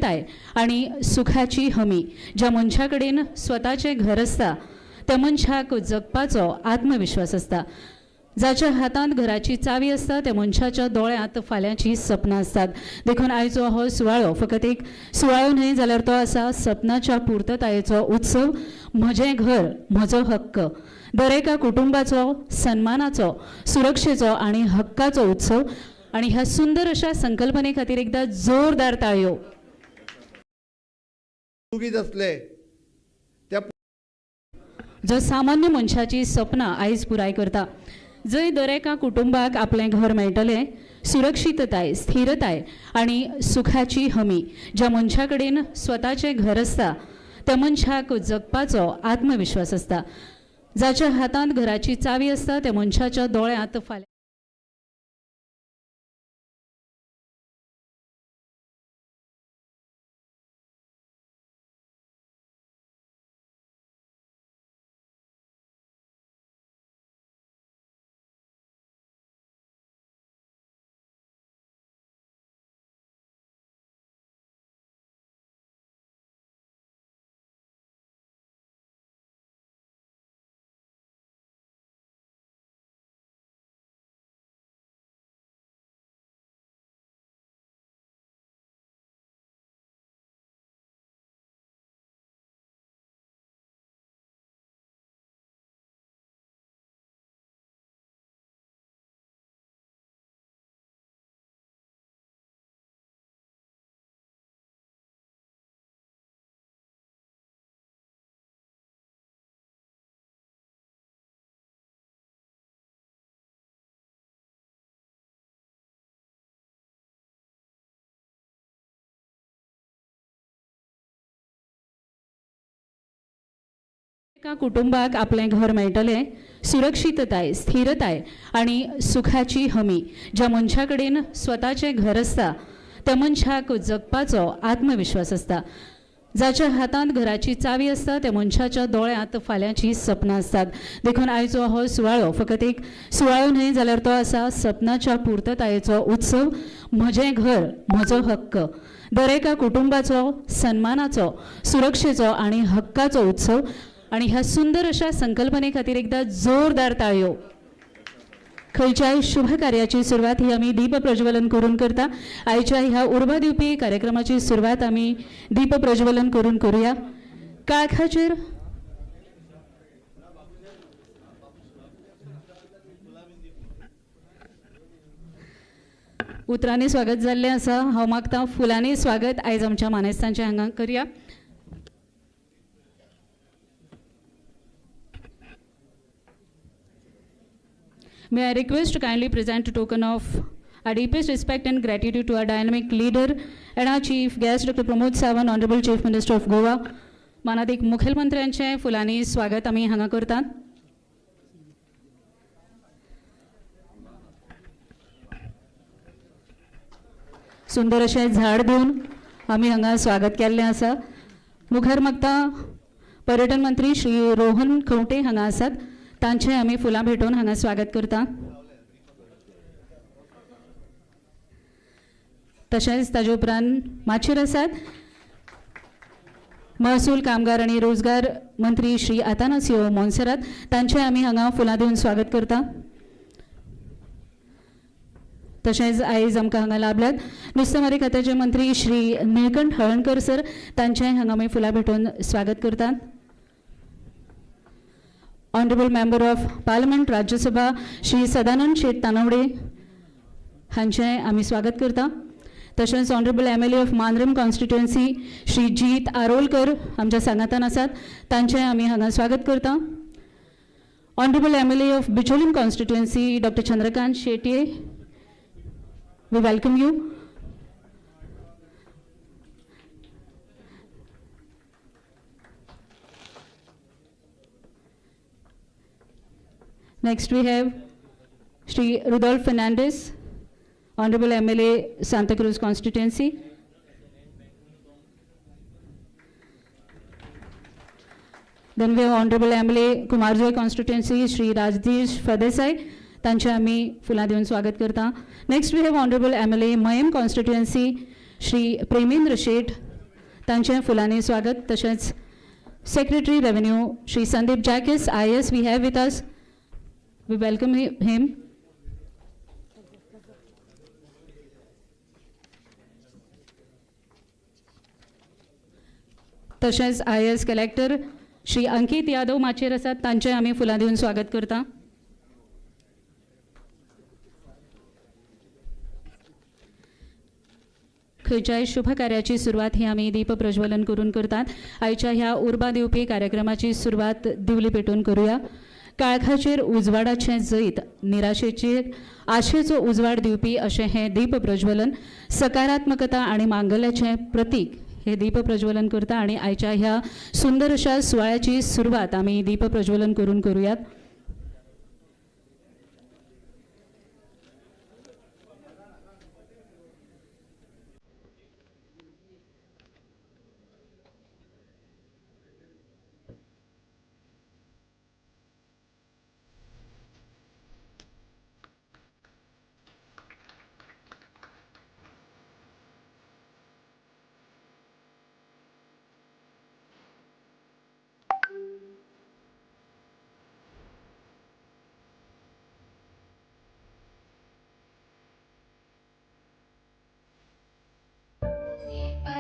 आनी सुखाची हमी. ज्या मनशा कडेन स्वताचें घर आसता त्या मनशाक जगपाचो आत्मविश्वास आसता. जाच्या हातांत घराची चावी आसता त्या मनशाच्या दोळ्यांत फाल्यांची सपनां आसतात. देखून आयचो हो सुवाळो फकत एक सुवाळो न्हय, जाल्यार तो आसा सपनाच्या पुर्ततायेचो उत्सव. म्हजें घर म्हजो हक्क, दर एका कुटुंबाचो सन्मानाचो, सुरक्षेचो आनी हक्काचो उत्सव. आनी ह्या सुंदर अशा संकल्पने खातीर एकदा जोरदार ताळयो. पुर्तुगीज असले त्या जो सामान्य मनशाची सपनां आयज पुराय करता, जंय दर एका कुटुंबाक आपलें घर मेळटलें, सुरक्षीतताय, स्थिरताय आनी सुखाची हमी. ज्या मनशा कडेन स्वताचें घर आसता त्या मनशाक जगपाचो आत्मविश्वास आसता. जाच्या हातांत घराची चावी आसता त्या मनशाच्या दोळ्यांत फाल्यां एका कुटुंबाक आपलें घर मेळटलें, सुरक्षीतताय, स्थिरताय आनी सुखाची हमी. ज्या मनशा कडेन स्वताचें घर आसता त्या मनशाक जगपाचो आत्मविश्वास आसता. जाच्या हातांत घराची चावी आसता त्या मनशाच्या दोळ्यांत फाल्यांची सपनां आसतात. देखून आयचो हो सुवाळो फकत एक सुवाळो न्हय, जाल्यार तो आसा सपनाच्या पुर्ततायेचो उत्सव. म्हजें घर म्हजो हक्क, दर एका कुटुंबाचो सन्मानाचो, सुरक्षेचो आनी हक्काचो उत्सव. आनी ह्या सुंदर अशा संकल्पने खातीर एकदा जोरदार ताळयो. खंयच्याय शुभ कार्याची सुरवात ही आमी दीप प्रज्वलन करून करता. आयच्या ह्या उर्बा दिवपी कार्यक्रमाची सुरवात आमी दीप प्रज्वलन करून करूया. काळखाचेर उतरांनी स्वागत जाल्लें आसा. हांव मागता फुलांनी स्वागत आयज आमच्या मानेस्तांचें हांगा करया. May I request to kindly present a token of our deepest respect and gratitude to our dynamic leader and our chief guest, Dr. Pramod Sawant, Honorable Chief Minister of Goa. मानादीक मुखेलमंत्र्यांचे फुलांनी स्वागत आमी हांगा करतात. सुंदर अशें झाड दिवन आमी हांगा स्वागत केल्लें आसा. मुखार मागता पर्यटन मंत्री श्री रोहन खंवटे हांगा आसात, तांचें आमी फुलां भेटोवन हांगा स्वागत करता. तशेंच ताजे उपरांत माचयेर आसात महसूल, कामगार आनी रोजगार मंत्री श्री आतानासियो मोन्सेरात, तांचें आमी हांगा फुलां दिवन स्वागत करता. तशेंच आयज आमकां हांगा लाभल्यात नुस्तेमारी खात्याचे मंत्री श्री निळकंठ हळणकर सर, तांचें हांगा आमी फुलां भेटोवन स्वागत करतात. Honourable member of parliament Rajya Sabha Shri Sadanand Shet Tanavade हांचें आमी स्वागत करता. तशेंच honourable MLA of Mandrem constituency Shri Jeet Arolkar आमच्या सांगातान आसात, तांचें आमी हांगा स्वागत करता. Honourable MLA of Bicholim constituency doctor Chandrakant Shetye, we welcome you. Next we have Shri Rudolph Fernandez, Honorable MLA, Santa Cruz constituency. Then we have Honorable MLA, Kumarjoi constituency, Shri Rajdish Fadesai, तांचे आमी फुलां दिवन स्वागत करता. Next we have Honorable MLA, Mayem constituency, Shri Premendra Shet. तांचें फुलांनी स्वागत. तशेंच Secretary Revenue Shri Sandeep Jacques IAS we have with us, we welcome him. तशेंच IAS Collector Shri Ankit Yadav माचयेर आसात, तांचें आमी फुलां दिवन स्वागत करता. खंयच्याय शुभ कार्याची सुरवात ही आमी दीप प्रज्वलन करून करतात. आयच्या ह्या उर्बा दिवपी कार्यक्रमाची सुरवात दिवली पेटोवन करुया. काळखाचेर उजवाडाचें जैत, निराशेचेर आशेचो उजवाड दिवपी अशें हें दीप प्रज्वलन, सकारात्मकता आनी मांगल्याचें प्रतीक हे दीप प्रज्वलन करता आनी आयच्या ह्या सुंदर अशा सुवाळ्याची सुरवात आमी दीप प्रज्वलन करून करुयात.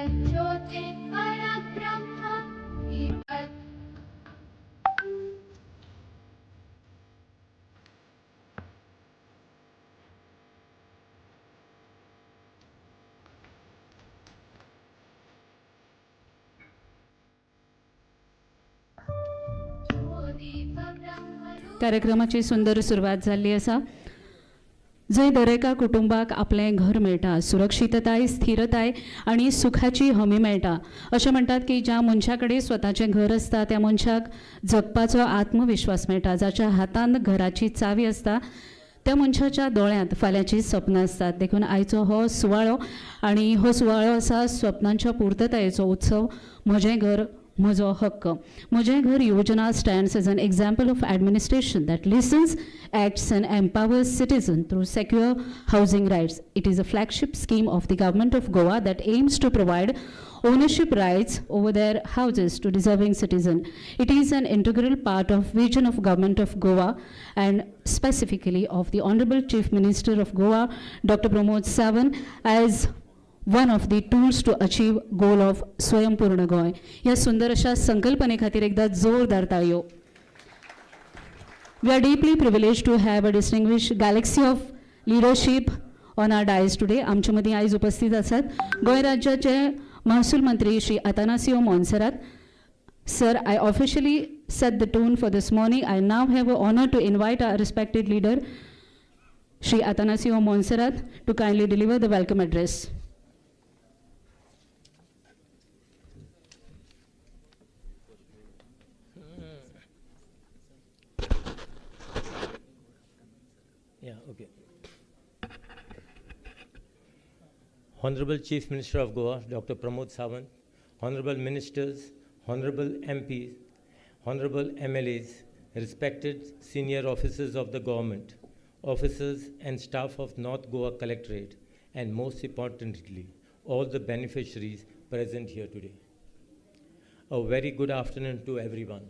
ज्योति परब्रह्म. कार्यक्रमाची सुंदर सुरवात जाल्ली आसा. जंय दरेका कुटुंबाक आपलें घर मेळटा, सुरक्षितताय, स्थिरताय आनी सुखाची हमी मेळटा. अशें म्हणटात की ज्या मनशा कडेन स्वताचें घर आसता त्या मनशाक जगपाचो आत्मविश्वास मेळटा. जाच्या हातान घराची चावी आसता त्या मनशाच्या दोळ्यांत फाल्यांची सपनां आसतात. देखून आयचो हो सुवाळो आनी हो सुवाळो आसा स्वप्नांच्या पुर्ततायेचो उत्सव, म्हजें घर म्हजो हक्क. म्हजें घर योजना stands as an example of administration that listens, acts and empowers citizens through secure housing rights. It is a flagship scheme of the Government of Goa that aims to provide ownership rights over their houses to deserving citizens. It is an integral part of vision of Government of Goa and specifically of the Honorable Chief Minister of Goa, Dr. Pramod Sawant, as one of the tools to achieve goal of स्वयंपूर्ण गोंय. ह्या सुंदर अशा संकल्पने खातीर एकदा जोरदार ताळयो. We are deeply privileged to have a distinguished galaxy of leadership on our dais today. आमचे मदीं आयज उपस्थित आसात गोंय राज्याचे महसूल मंत्री Shri Atanasio Monserrate. Sir, I officially set the tone for this morning. I now have a honor to invite our respected leader, Shri Atanasio Monserrate, to kindly deliver the welcome address. Yeah, okay. Honorable Chief Minister of Goa, Dr. Pramod Sawant, Honorable Ministers, Honorable MPs, Honorable MLAs, respected senior officers of the government, officers and staff of North Goa Collectorate, and most importantly, all the beneficiaries present here today. A very good afternoon to everyone.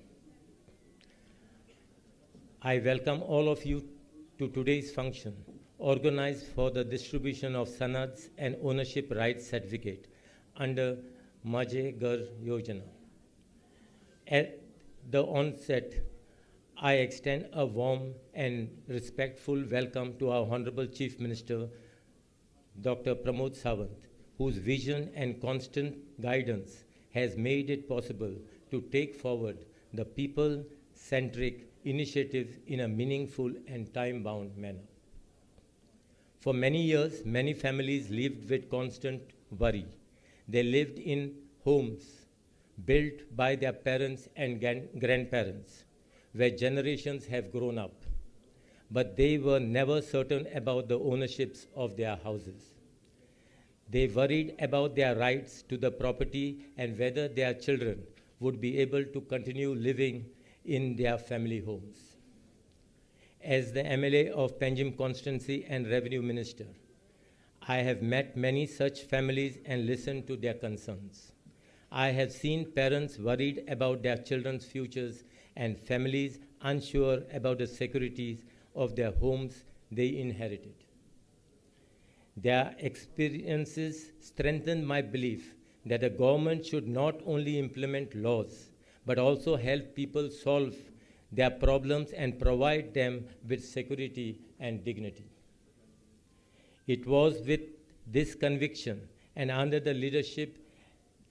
I welcome all of you to today's function organized for the distribution of sanads and ownership rights certificate under Mhaje Ghar Yojana. At the onset, I extend a warm and respectful welcome to our Honorable Chief Minister, Dr. Pramod Sawant, whose vision and constant guidance has made it possible to take forward the people-centric initiative in a meaningful and time-bound manner. For many years, many families lived with constant worry. They lived in homes built by their parents and grandparents, where generations have grown up. But they were never certain about the ownerships of their houses. They worried about their rights to the property and whether their children would be able to continue living in their family homes. As the MLA of Panjim constituency and Revenue Minister, I have met many such families and listened to their concerns. I have seen parents worried about their children's futures and families unsure about the securities of their homes they inherited. Their experiences strengthened my belief that the government should not only implement laws, but also help people solve their problems and provide them with security and dignity. It was with this conviction and under the leadership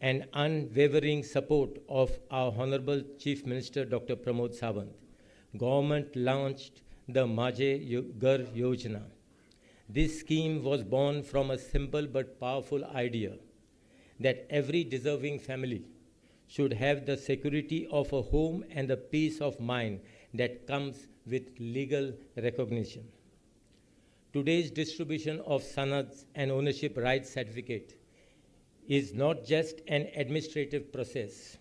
and unwavering support of our Honorable Chief Minister Dr. Pramod Sawant, government launched the Mhaje Ghar Yojana. This scheme was born from a simple but powerful idea that every deserving family should have the security of a home and the peace of mind that comes with legal recognition. Today's distribution of sanads and ownership rights certificate is not just an administrative process.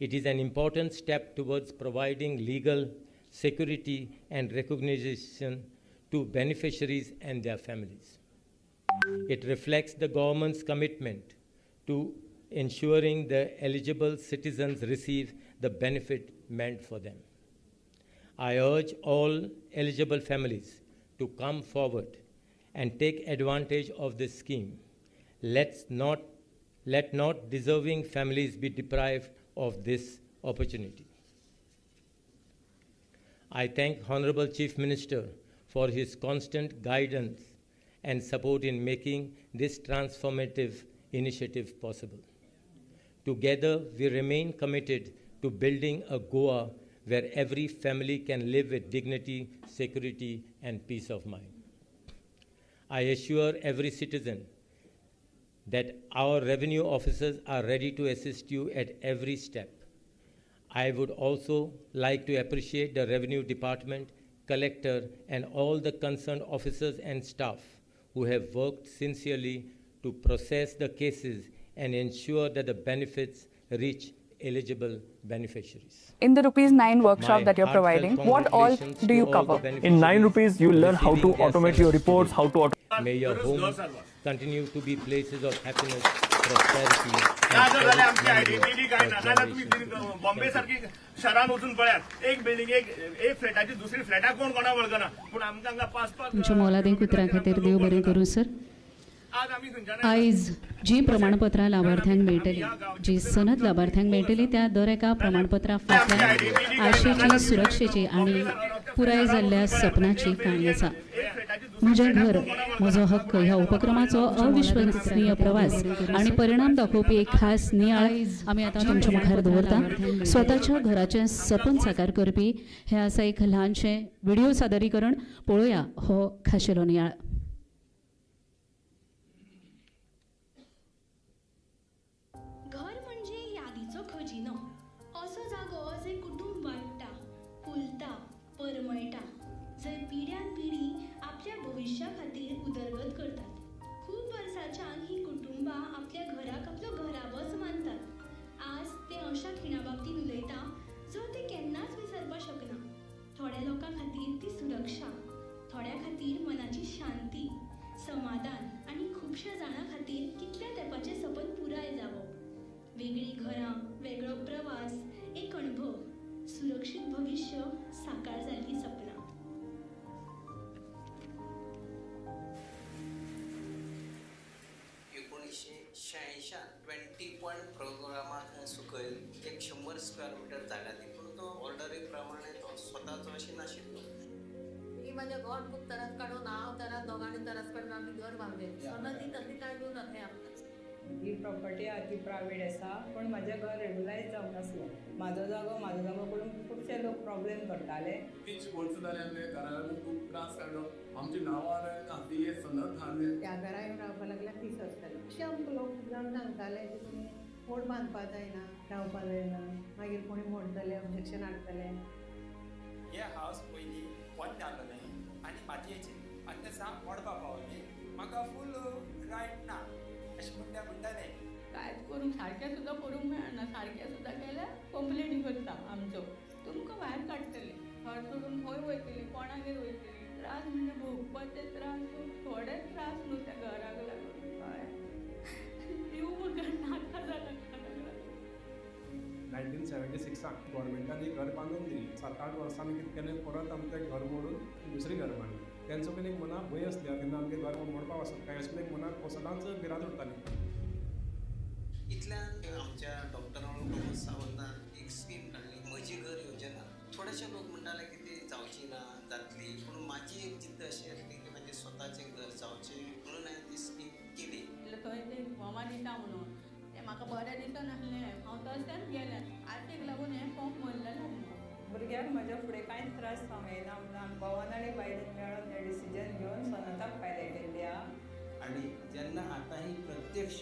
It is an important step towards providing legal security and recognition to beneficiaries and their families. It reflects the government's commitment to ensuring the eligible citizens receive the benefit meant for them. I urge all eligible families to come forward and take advantage of this scheme. Let not deserving families be deprived of this opportunity. I thank Honorable Chief Minister for his constant guidance and support in making this transformative initiative possible. Together, we remain committed to building a Goa where every family can live with dignity, security, and peace of mind. I assure every citizen that our revenue officers are ready to assist you at every step. I would also like to appreciate the Revenue Department, Collector, and all the concerned officers and staff who have worked sincerely to process the cases and ensure that the benefits reach eligible beneficiaries. In the rupees 9 workshop My that you're heartfelt providing, what all congratulations do you to all the cover? In 9 beneficiaries rupees, you learn how to receiving their automate your sanads reports, today. how to automate. May your homes continue to be places of happiness, prosperity, ना and जर जाल्यार cherished आमची memories identity काय for ना जाल्यार तुमी generations to come. Bombay Thank you. सारखी शहरान वचून पळयात एक बिल्डिंग एक एक फ्लॅटाची दुसरी फ्लॅटाक कोण कोणा वळखना पूण आमकां हांगा पांच पांच तुमच्या मोलादीक उतरां खातीर देव बरें करूं सर. आज आमी खंयच्यान आयज जी प्रमाणपत्रां लावार्थ्यांक मेळटली, जी सनद लाभार्थ्यांक मेळटली, त्या दर एका प्रमाणपत्रा फाटल्यान आशेची, सुरक्षेची आनी पुराय जाल्ल्या सपनाची काणी आसा. म्हजें घर म्हजो हक्क ह्या उपक्रमाचो अविश्वसनीय प्रवास आनी परिणाम दाखोवपी एक खास नियाळ आमी आतां तुमच्या मुखार दवरता. स्वताच्या घराचें सपन साकार करपी हें आसा एक ल्हानशें व्हिडिओ सादरीकरण. पळोवया हो खाशेलो नियाळ. घर म्हणजे यादीचो खजिनो, असो जागो जंय कुटुंब वाडटा, फुलता, परमळटा, जंय पिढ्यान पिढी आपल्या भविश्या खातीर उदरगत करतात. खूब वर्सांच्यान ही कुटुंबां आपल्या घराक आपलो घराबोच मानतात. आज ते अशा खिणा बाबतींत उलयता जो ते केन्नाच विसरपाक शकना. थोड्या लोकां खातीर ती सुरक्षा, थोड्या खातीर मनाची शांती, समाधान आनी खुबश्या जाणां खातीर कितल्या तेंपाचें सपन पुराय जावप. वेगळीं घरां, वेगळो प्रवास, एक अणभव, सुरक्षीत भविश्य, साकार जाल्लीं सपनां. 1986 20 पॉयंट प्रोग्रामाक सुकयल 100 स्क्वेअर मिटर जागा दी, पूण तो ऑर्डरी प्रमाणे तो स्वताचो अशें नाशिल्लो. मी माझ्या घोवान खूब त्रास काडून हांव त्रास दोगांनी त्रास काडून आमी घर बांदले. सनदी तसली कांय दिवना थंय आमकां. ही प्रॉपर्टी आहा ती प्रायवेट आसा, पूण म्हाजें घर रेगुलायज जावंक नासलें. म्हाजो जागो करून खुबशे लोक प्रॉब्लेम करताले. 30 वर्सां जालीं आमच्या घरा लागून खूब त्रास काडलो. आमच्या नांवार हाती सनद हाडले. त्या घरा येवन रावपाक लागल्या 30 वर्सां जालीं. अशें आमकां लोक जाण सांगताले की तुमी कोण बांदपा जायना, रावपा जायना, मागीर कोणी मोडटले, ऑब्जेक्शन हाडटले. हे हावस पयलीं पोन्नें आसलेलें आनी मातयेचें आनी तें साम मोडपा पावलें. म्हाका फूल रायट ना अशें म्हूण ते म्हणटाले. कांयच करूंक सारकें सुद्दां करूंक मेळना. सारकें सुद्दां केल्यार कंप्लेन करता आमचो, तुमकां भायर काडटले, घर सोडून खंय वयतली, कोणागेर वयतली. त्रास म्हणजे भोगपाचे त्रास न्हू, थोडे त्रास न्हू त्या घराक लागून. कळ्ळें, जीव म्हाका नाका जाला घराक लागून. 1976 गव्हर्मेंटान एक घर बांदून दिली. 7-8 वर्सांनी कितें केलें, परत आमचें घर मोडून दुसरें घर बांदलें. तेंचो बीन एक मनाक भंय आसली, तेन्ना आमगें घर मोडपा वचत काय अशें एक मनाक सदांच भिरांत उरताली. इतल्यान आमच्या डॉक्टर प्रमोद सावंतान एक स्कीम काडली, म्हजी घर योजना. थोडेशे लोक म्हणटाले की ती जावची ना, जातली, पूण म्हाजी एक जिद्द अशी आसली की म्हाजें स्वताचें घर जावचें म्हणून हांवें ती स्कीम केली. थंय ते फॉर्मां दिता म्हणून तें म्हाका बरें दिसनासलें, हांव तशेंच गेलें. आशेक लागून हें फॉर्म भरलेलें. भुरग्याक म्हज्या फुडें कांयच त्रास जावंक येना म्हणून भावान आनी बायलेन मेळोन हें डिसिजन घेवन सनदाक फायदे केल्ली आहा. आणि जेन्ना आतां ही प्रत्यक्ष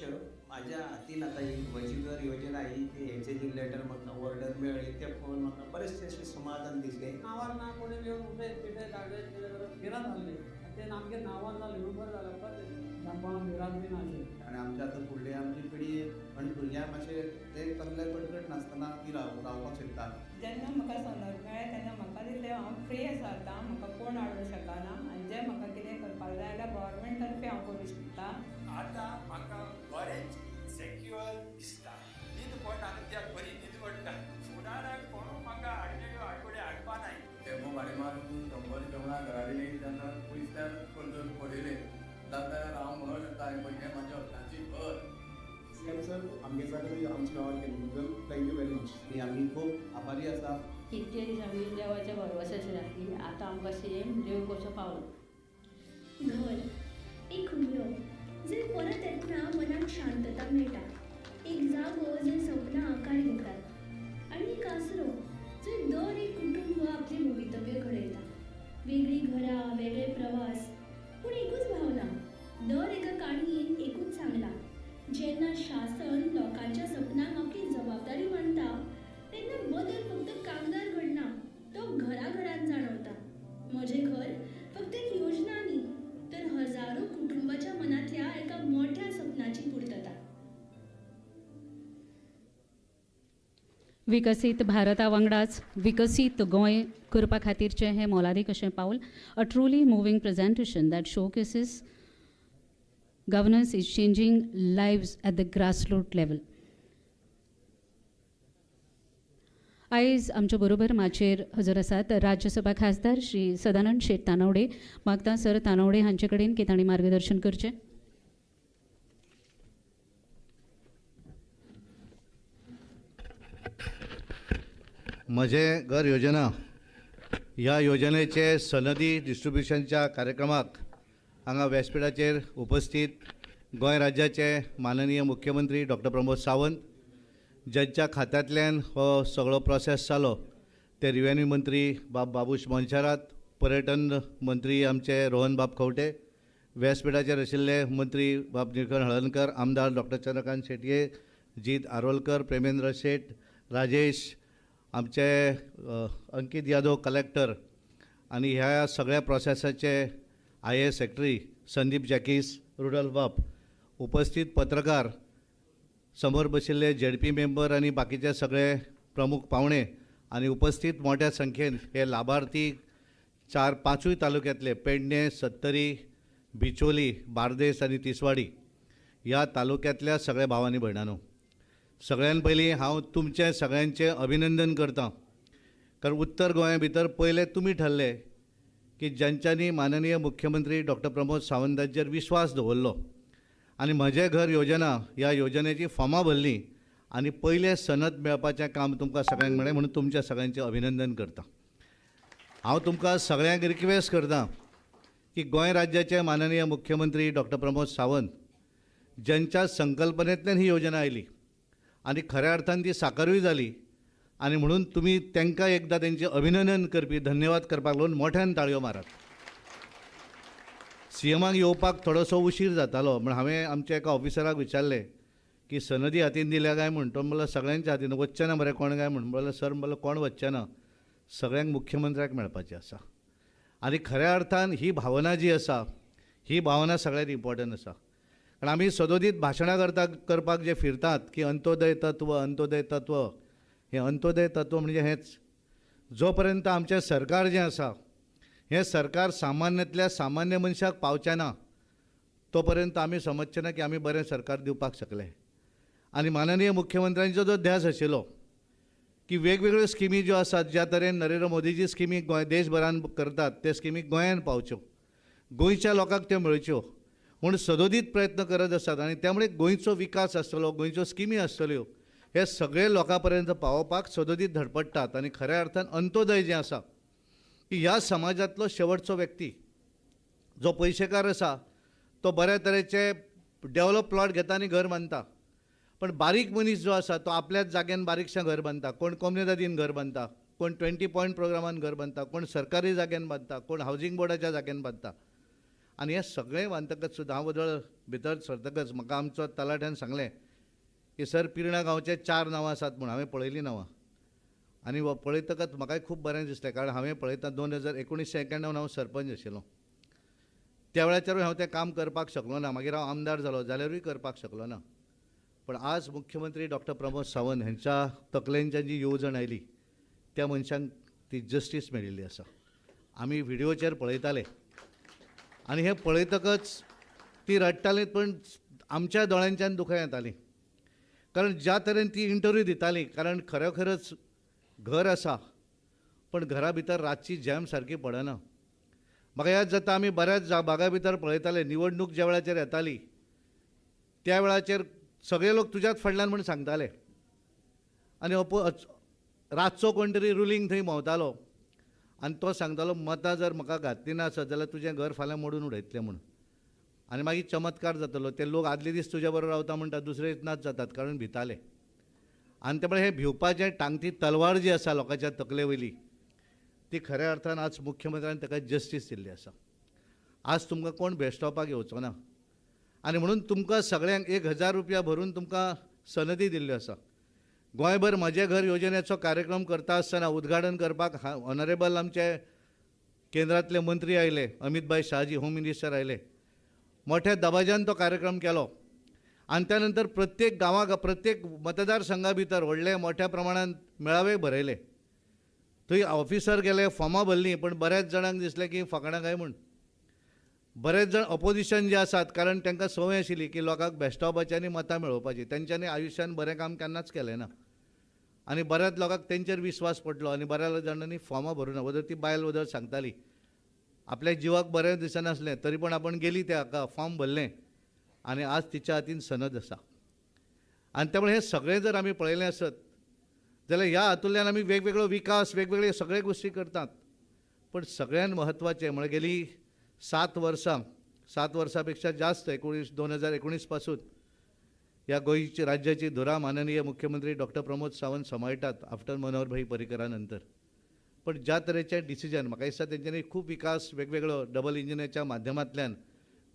म्हाज्या हातीन आतां ही म्हजी घर योजना ही हेचे जी लेटर म्हाका ऑर्डर मेळ्ळी तें पळोवन म्हाका बरेंचशें अशें समाधान दिसलें. नांवार ना कोणी येवन उठयत पिठयत हाडयत कितें करत भिरांत जाल्ली आनी ते आमगे नांवार ना लिवून जालें जांपां भिरांत बी नाशिल्ली. आनी आमच्या आतां फुडली आमची पिढी आनी भुरग्यांक मातशें ते कसले कटकट नासतना ती रावपाक शकता. जेन्ना म्हाका सनद मेळ्ळें तेन्ना म्हाका दिसलें हांव फ्री आसा आतां, म्हाका कोण हाडूंक शकना आनी जें म्हाका कितें करपाक जाय जाल्यार गव्हर्मेंट तर्फे हांव करूं शकता. आतां म्हाका बरेंच सेक्युअर दिसता. न्हीद पडना आतां त्या बरी न्हीद पडटा. फुडाराक कोणू म्हाका आडमेळ्यो आडकोडे हाडपा नाय. तेमो गाडी मारून 100 जेवणां घरा दिली तेन्ना पयसल्यान कर्ज पडयलें जाल्यार हांव म्हणूंक शकता हें म्हाज्या हक्काचें घर. सीएम सर आमगे जागे आमच्या गांवात केले बद्दल thank you very much. आनी आमी खूब आभारी आसा. इतके दीस आमी देवाच्या भरवशाचेर आसली, आतां आमकां सेम देव कसो पावलो. घर एक उमरो जंय परत येतना मनाक शांतता मेळटा, एक जागो जंय सपनां आकार घेतात आनी एक आसरो जंय दर एक कुटुंब आपलें भवितव्य घडयता. वेगळीं घरां, वेगळे प्रवास, पूण एकूच भावना. दर एका काणयेन एकूच सांगलां, जेन्ना शासन लोकांच्या सपनांक आपली जबाबदारी मानता तेन्ना बदल फक्त कागदार घडना, तो घराघरांत जाणवता. म्हजें घर फक्त एक योजना न्ही, तर हजारो कुटुंबाच्या मनांतल्या एका मोठ्या सपनाची पुर्तता. विकसीत भारता वांगडाच विकसीत गोंय करपा खातीरचें हें मोलादीक अशें पावल. A truly moving presentation that showcases governance is changing lives at the grassroot level. आयज आमच्या बरोबर माचयेर हजर आसात राज्यसभा खासदार श्री सदानंद शेट तानावडे. मागता सर तानावडे हांचे कडेन की तांणी मार्गदर्शन करचें. म्हजें घर योजना ह्या योजनेचे सनदी डिस्ट्रिब्युशनच्या कार्यक्रमाक हांगा व्यासपीठाचेर उपस्थित गोंय राज्याचे माननीय मुख्यमंत्री डॉक्टर प्रमोद सावंत, ज्यांच्या खात्यांतल्यान हो सगळो प्रोसेस जालो ते रिव्हेन्यू मंत्री बाब बाबूश मोन्सेरात, पर्यटन मंत्री आमचे रोहन बाब खंवटे, व्यासपीठाचेर आशिल्ले मंत्री बाब निळकंठ हळर्णकर, आमदार डॉक्टर चंद्रकांत शेटये, जीत आरोलकर, प्रेमेंद्र शेट, राजेश, आमचे अंकीत यादव कलेक्टर आनी ह्या सगळ्या प्रोसेसाचे IAS secretary Sandeep Jacques, Rudolf बाब, उपस्थित पत्रकार, समोर बशिल्ले ZP member आनी बाकीचे सगळे प्रमुख पावणे आनी उपस्थित मोठ्या संख्येन हे लाभार्थी 4-5 तालुक्यांतले पेडणे, सत्तरी, बिचोली, बार्देस आनी तिसवाडी ह्या तालुक्यांतल्या सगळ्या भावांनी भयणांनो, सगळ्यान पयलीं हांव तुमचें सगळ्यांचें अभिनंदन करतां. कारण उत्तर गोंया भितर पयले तुमी ठरले की ज्यांच्यांनी माननीय मुख्यमंत्री डॉक्टर प्रमोद सावंतांचेर विश्वास दवरलो आनी म्हजें घर योजना ह्या योजनेची फॉर्मां भरलीं आनी पयलें सनद मेळपाचें काम तुमकां सगळ्यांक मेळ्ळें म्हणून तुमच्या सगळ्यांचें अभिनंदन करता. हांव तुमकां सगळ्यांक रिक्वेस्ट करता की गोंय राज्याचे माननीय मुख्यमंत्री डॉक्टर प्रमोद सावंत ज्यांच्या संकल्पनेंतल्यान ही योजना आयली आनी खऱ्या अर्थान ती साकारूय जाली आनी म्हणून तुमी तांकां एकदां तेंचें अभिनंदन करपी धन्यवाद करपाक लागून मोठ्यान ताळयो मारात. सीएमाक येवपाक थोडोसो उशीर जातालो म्हण हांवें आमच्या एका ऑफिसराक विचारलें की सनदी हातीन दिल्या काय म्हूण, तो म्हणलो सगळ्यांच्या हातीन वचचें ना मरे कोण काय म्हूण. म्हणल्यार सर म्हणलो कोण वचचें ना, सगळ्यांक मुख्यमंत्र्याक मेळपाचें आसा. आनी खऱ्या अर्थान ही भावना जी आसा ही भावना सगळ्यांत इम्पॉर्टंट आसा. कारण आमी सदोदीत भाशणां करपाक जे फिरतात की अंत्योदय तत्व, अंत्योदय तत्व, हें अंत्योदय तत्व म्हणजे हेंच. जो पर्यंत आमचें सरकार जें आसा हें सरकार सामान्यांतल्या सामान्य मनशाक पावचें ना तो पर्यंत आमी समजचें ना की आमी बरें सरकार दिवपाक शकले. आनी माननीय मुख्यमंत्र्यांचो जो ध्यास आशिल्लो की वेगवेगळ्यो स्किमी ज्यो आसात, ज्या तरेन नरेंद्र मोदीजी स्किमी गोंय देशभरान करतात ते स्किमी गोंयान पावच्यो, गोंयच्या लोकांक त्यो मेळच्यो म्हूण सदोदीत प्रयत्न करत आसात आनी त्यामुळे गोंयचो विकास आसतलो, गोंयच्यो स्किमी आसतल्यो हे सगळे लोकां पर्यंत पावोवपाक सदोदीत धडपडटात. आनी खऱ्या अर्थान अंत्योदय जें आसा की ह्या समाजांतलो शेवटचो व्यक्ती जो पयशेकार आसा तो बऱ्या तरेचे डेवलप प्लॉट घेता आनी घर बांदता, पण बारीक मनीस जो आसा तो आपल्याच जाग्यान बारीकशें घर बांदता. कोण कोमुनिदादीन घर बांदता, कोण 20 पॉयंट प्रोग्रामान घर बांदता, कोण सरकारी जाग्यान बांदता, कोण हावजींग बोर्डाच्या जाग्यान बांदता. आनी हें सगळें बांदतकच सुद्दां हांव वदळ भितर सरतकच म्हाका आमचो तलाठ्यान सांगलें की सर पिर्णा गांवचे 4 नांवां आसात म्हूण. हांवें पळयलीं नांवां आनी पळयतकच म्हाकाय खूब बरें दिसलें, कारण हांवें पळयता 1991 हांव सरपंच आशिल्लो, त्या वेळाचेरूय हांव तें काम करपाक शकलो ना. मागीर हांव आमदार जालो जाल्यारूय करपाक शकलो ना. पण आज मुख्यमंत्री डॉक्टर प्रमोद सावंत हेंच्या तकलेंच्यान जी येवजण आयली त्या मनशांक ती जस्टीस मेळिल्ली आसा. आमी व्हिडियोचेर पळयताले आनी हें पळयतकच ती रडटाली, पण आमच्या दोळ्यांच्यान दुखां येतालीं, कारण ज्या तरेन ती इंटरव्यू दिताली, कारण खरोखरच घर आसा पण घरा भितर रातची जॅम सारकी पडना. म्हाका याद जाता आमी बऱ्याच भागा भितर पळयताले, निवडणूक ज्या वेळाचेर येताली त्या वेळाचेर सगळे लोक तुज्याच फाटल्यान म्हूण सांगताले आनी रातचो कोण तरी रुलींग थंय भोंवतालो आनी तो सांगतालो मतां जर म्हाका घातली ना आसत जाल्यार तुजें घर फाल्यां मोडून उडयतलें म्हूण. आनी मागीर चमत्कार जातलो, ते लोक आदले दीस तुज्या बरोबर रावता म्हणटा दुसरे दीस नाच जातात, कारण भिताले. आनी त्यामुळे हे भिवपाचें टांगती तलवार जी आसा लोकांच्या तकले वयली ती खऱ्या अर्थान आज मुख्यमंत्र्यान ताका जस्टीस दिल्ली आसा. आज तुमकां कोण भेश्टावपाक येवचो ना आनी म्हणून तुमकां सगळ्यांक 1000 रुपया भरून तुमकां सनदी दिल्ल्यो आसा. गोंयभर म्हजें घर योजनेचो कार्यक्रम करता आसतना उद्घाटन करपाक ऑनरेबल आमचे केंद्रांतले मंत्री आयले, अमितभाई शहाजी होम मिनिस्टर आयले, मोठ्या दबाज्यान तो कार्यक्रम केलो. आनी त्या नंतर प्रत्येक गांवाक प्रत्येक मतदारसंघा भितर व्हडले मोठ्या प्रमाणान मेळावे भरयले. थंय ऑफिसर गेले, फॉर्मां भरलीं, पण बऱ्याच जाणांक दिसलें की फकाणां काय म्हूण. बरेच जाण ऑपोजिशन जे आसात, कारण तांकां संवय आशिल्ली की लोकांक भेश्टावपाची आनी मतां मेळोवपाची, तेंच्यांनी आयुश्यान बरें काम केन्नाच केलें ना आनी बऱ्याच लोकांक तेंचेर विस्वास पडलो आनी बऱ्याच जाणांनी फॉर्मां भरूं ना. वदळ ती बायल वदळ सांगताली आपल्या जिवाक बरें दिसनासलें तरी पण आपण गेली त्या हाका फॉर्म भरलें आनी आज तिच्या हातीन सनद आसा. आनी त्यामुळे हें सगळें जर आमी पळयलें आसत जाल्यार ह्या हातूंतल्यान आमी वेगवेगळो विकास वेगवेगळे सगळे गोश्टी करतात. पण सगळ्यान म्हत्वाचें म्हळ्यार गेली 7 वर्सां, 7 वर्सां पेक्षा जास्त 2019 पासून ह्या गोंयची राज्याची धुरा माननीय मुख्यमंत्री डॉक्टर प्रमोद सावंत सांबाळटात आफ्टर मनोहरभाई पर्रीकरा नंतर. पण ज्या तरेचे डिसिजन म्हाका दिसता तेंच्यांनी खूब विकास वेगवेगळो डबल इंजिनाच्या माध्यमांतल्यान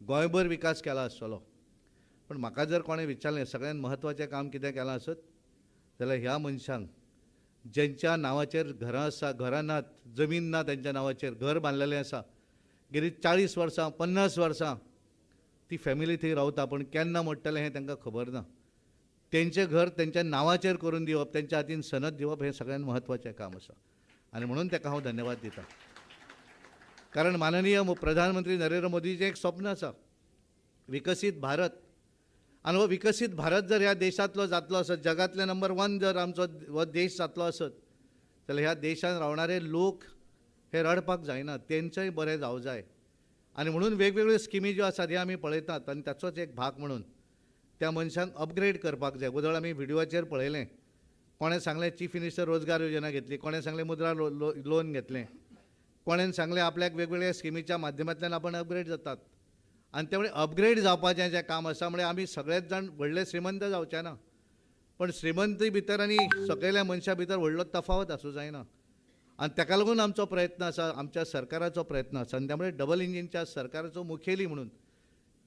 गोंयभर विकास केला आसतलो. पण म्हाका जर कोणें विचारलें सगळ्यान म्हत्वाचें काम कितें केलां आसत जाल्यार ह्या मनशांक ज्यांच्या नांवाचेर घरां आसा, घरां नात, जमीन ना तेंच्या नांवाचेर घर बांदलेलें आसा, गेली 40 वर्सां 50 वर्सां ती फॅमिली थंय रावता, पण केन्ना मोडटलें हें तांकां खबर ना. तेंचें घर तेंच्या नांवाचेर करून दिवप, तेंच्या हातीन सनद दिवप हें सगळ्यान म्हत्वाचें काम आसा आनी म्हणून ताका हांव धन्यवाद दिता. कारण माननीय प्रधानमंत्री नरेंद्र मोदीचें एक स्वप्न आसा, विकसीत भारत. आनी हो विकसीत भारत जर ह्या देशांतलो जातलो आसत, जगांतले नंबर 1 जर आमचो हो देश जातलो आसत जाल्यार ह्या देशांत रावणारे लोक हे रडपाक जायना, तेंचेंय बरें जावं जाय. आनी म्हणून वेगवेगळ्यो स्किमी ज्यो आसात ह्यो आमी पळयतात आनी ताचोच एक भाग म्हणून त्या मनशांक अपग्रेड करपाक जाय. वदळ आमी व्हिडियोचेर पळयलें, कोणें सांगलें चीफ मिनिस्टर रोजगार योजना घेतली, कोणें सांगलें मुद्रा लोन घेतलें, कोणें सांगलें आपल्याक वेगवेगळ्या स्किमीच्या माध्यमांतल्यान आपण अपग्रेड जातात. आनी त्यामुळे अपग्रेड जावपाचें जें काम आसा म्हळ्यार आमी सगळेच जाण व्हडले श्रीमंत जावचे ना, पण श्रीमंती भितर आनी सकयल्या मनशा भितर व्हडलो तफावत आसूं जायना. आनी ताका लागून आमचो प्रयत्न आसा, आमच्या सरकाराचो प्रयत्न आसा. आनी त्यामुळे डबल इंजिनच्या सरकाराचो मुखेली म्हणून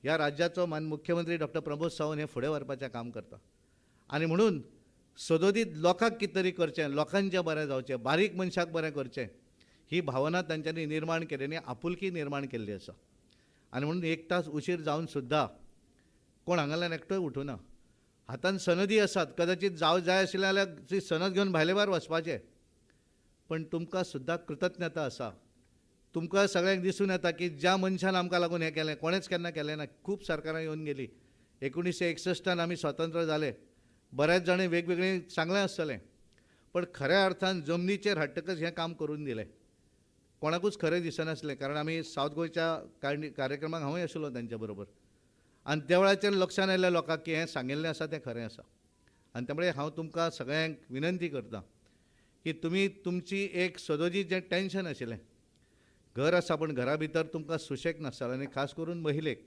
ह्या राज्याचो मान मुख्यमंत्री डॉक्टर प्रमोद सावंत हे फुडें व्हरपाचें काम करता. आनी म्हणून सदोदीत लोकांक कितें तरी करचें, लोकांचें बरें जावचें, बारीक मनशाक बरें करचें ही भावना तांच्यांनी निर्माण केली आनी आपुलकी निर्माण केल्ली आसा. आनी म्हणून 1 तास उशीर जावन सुद्दां कोण हांगाल्यान एकटोय उठुना. हातान सनदी आसात, कदाचित जावं जाय आशिल्लें जाल्यार ती सनद घेवन भायले भायर वचपाचें, पण तुमकां सुद्दां कृतज्ञता आसा. तुमकां सगळ्यांक दिसून येता की ज्या मनशान आमकां लागून हें केलें, कोणेंच केन्ना केलें ना. खूब सरकारां येवन गेलीं. 1961 आमी स्वतंत्र जाले, बऱ्याच जाणांनी वेगवेगळीं सांगलें आसतलें, पण खऱ्या अर्थान जमनीचेर हाडटकच हें काम करून दिलें. कोणाकूच खरें दिसनासलें, कारण आमी सावथ गोंयच्या कार्यक्रमाक हांवूय आशिल्लो तांच्या बरोबर आनी त्या वेळाचेर लक्षांत आयलें लोकांक की हें सांगिल्लें आसा तें खरें आसा. आनी त्यामुळे हांव तुमकां सगळ्यांक विनंती करता की तुमी तुमची एक सदोजी जें टेंशन आशिल्लें, घर आसा पूण घरा भितर तुमकां सुशेग नासतालो आनी खास करून महिलेक,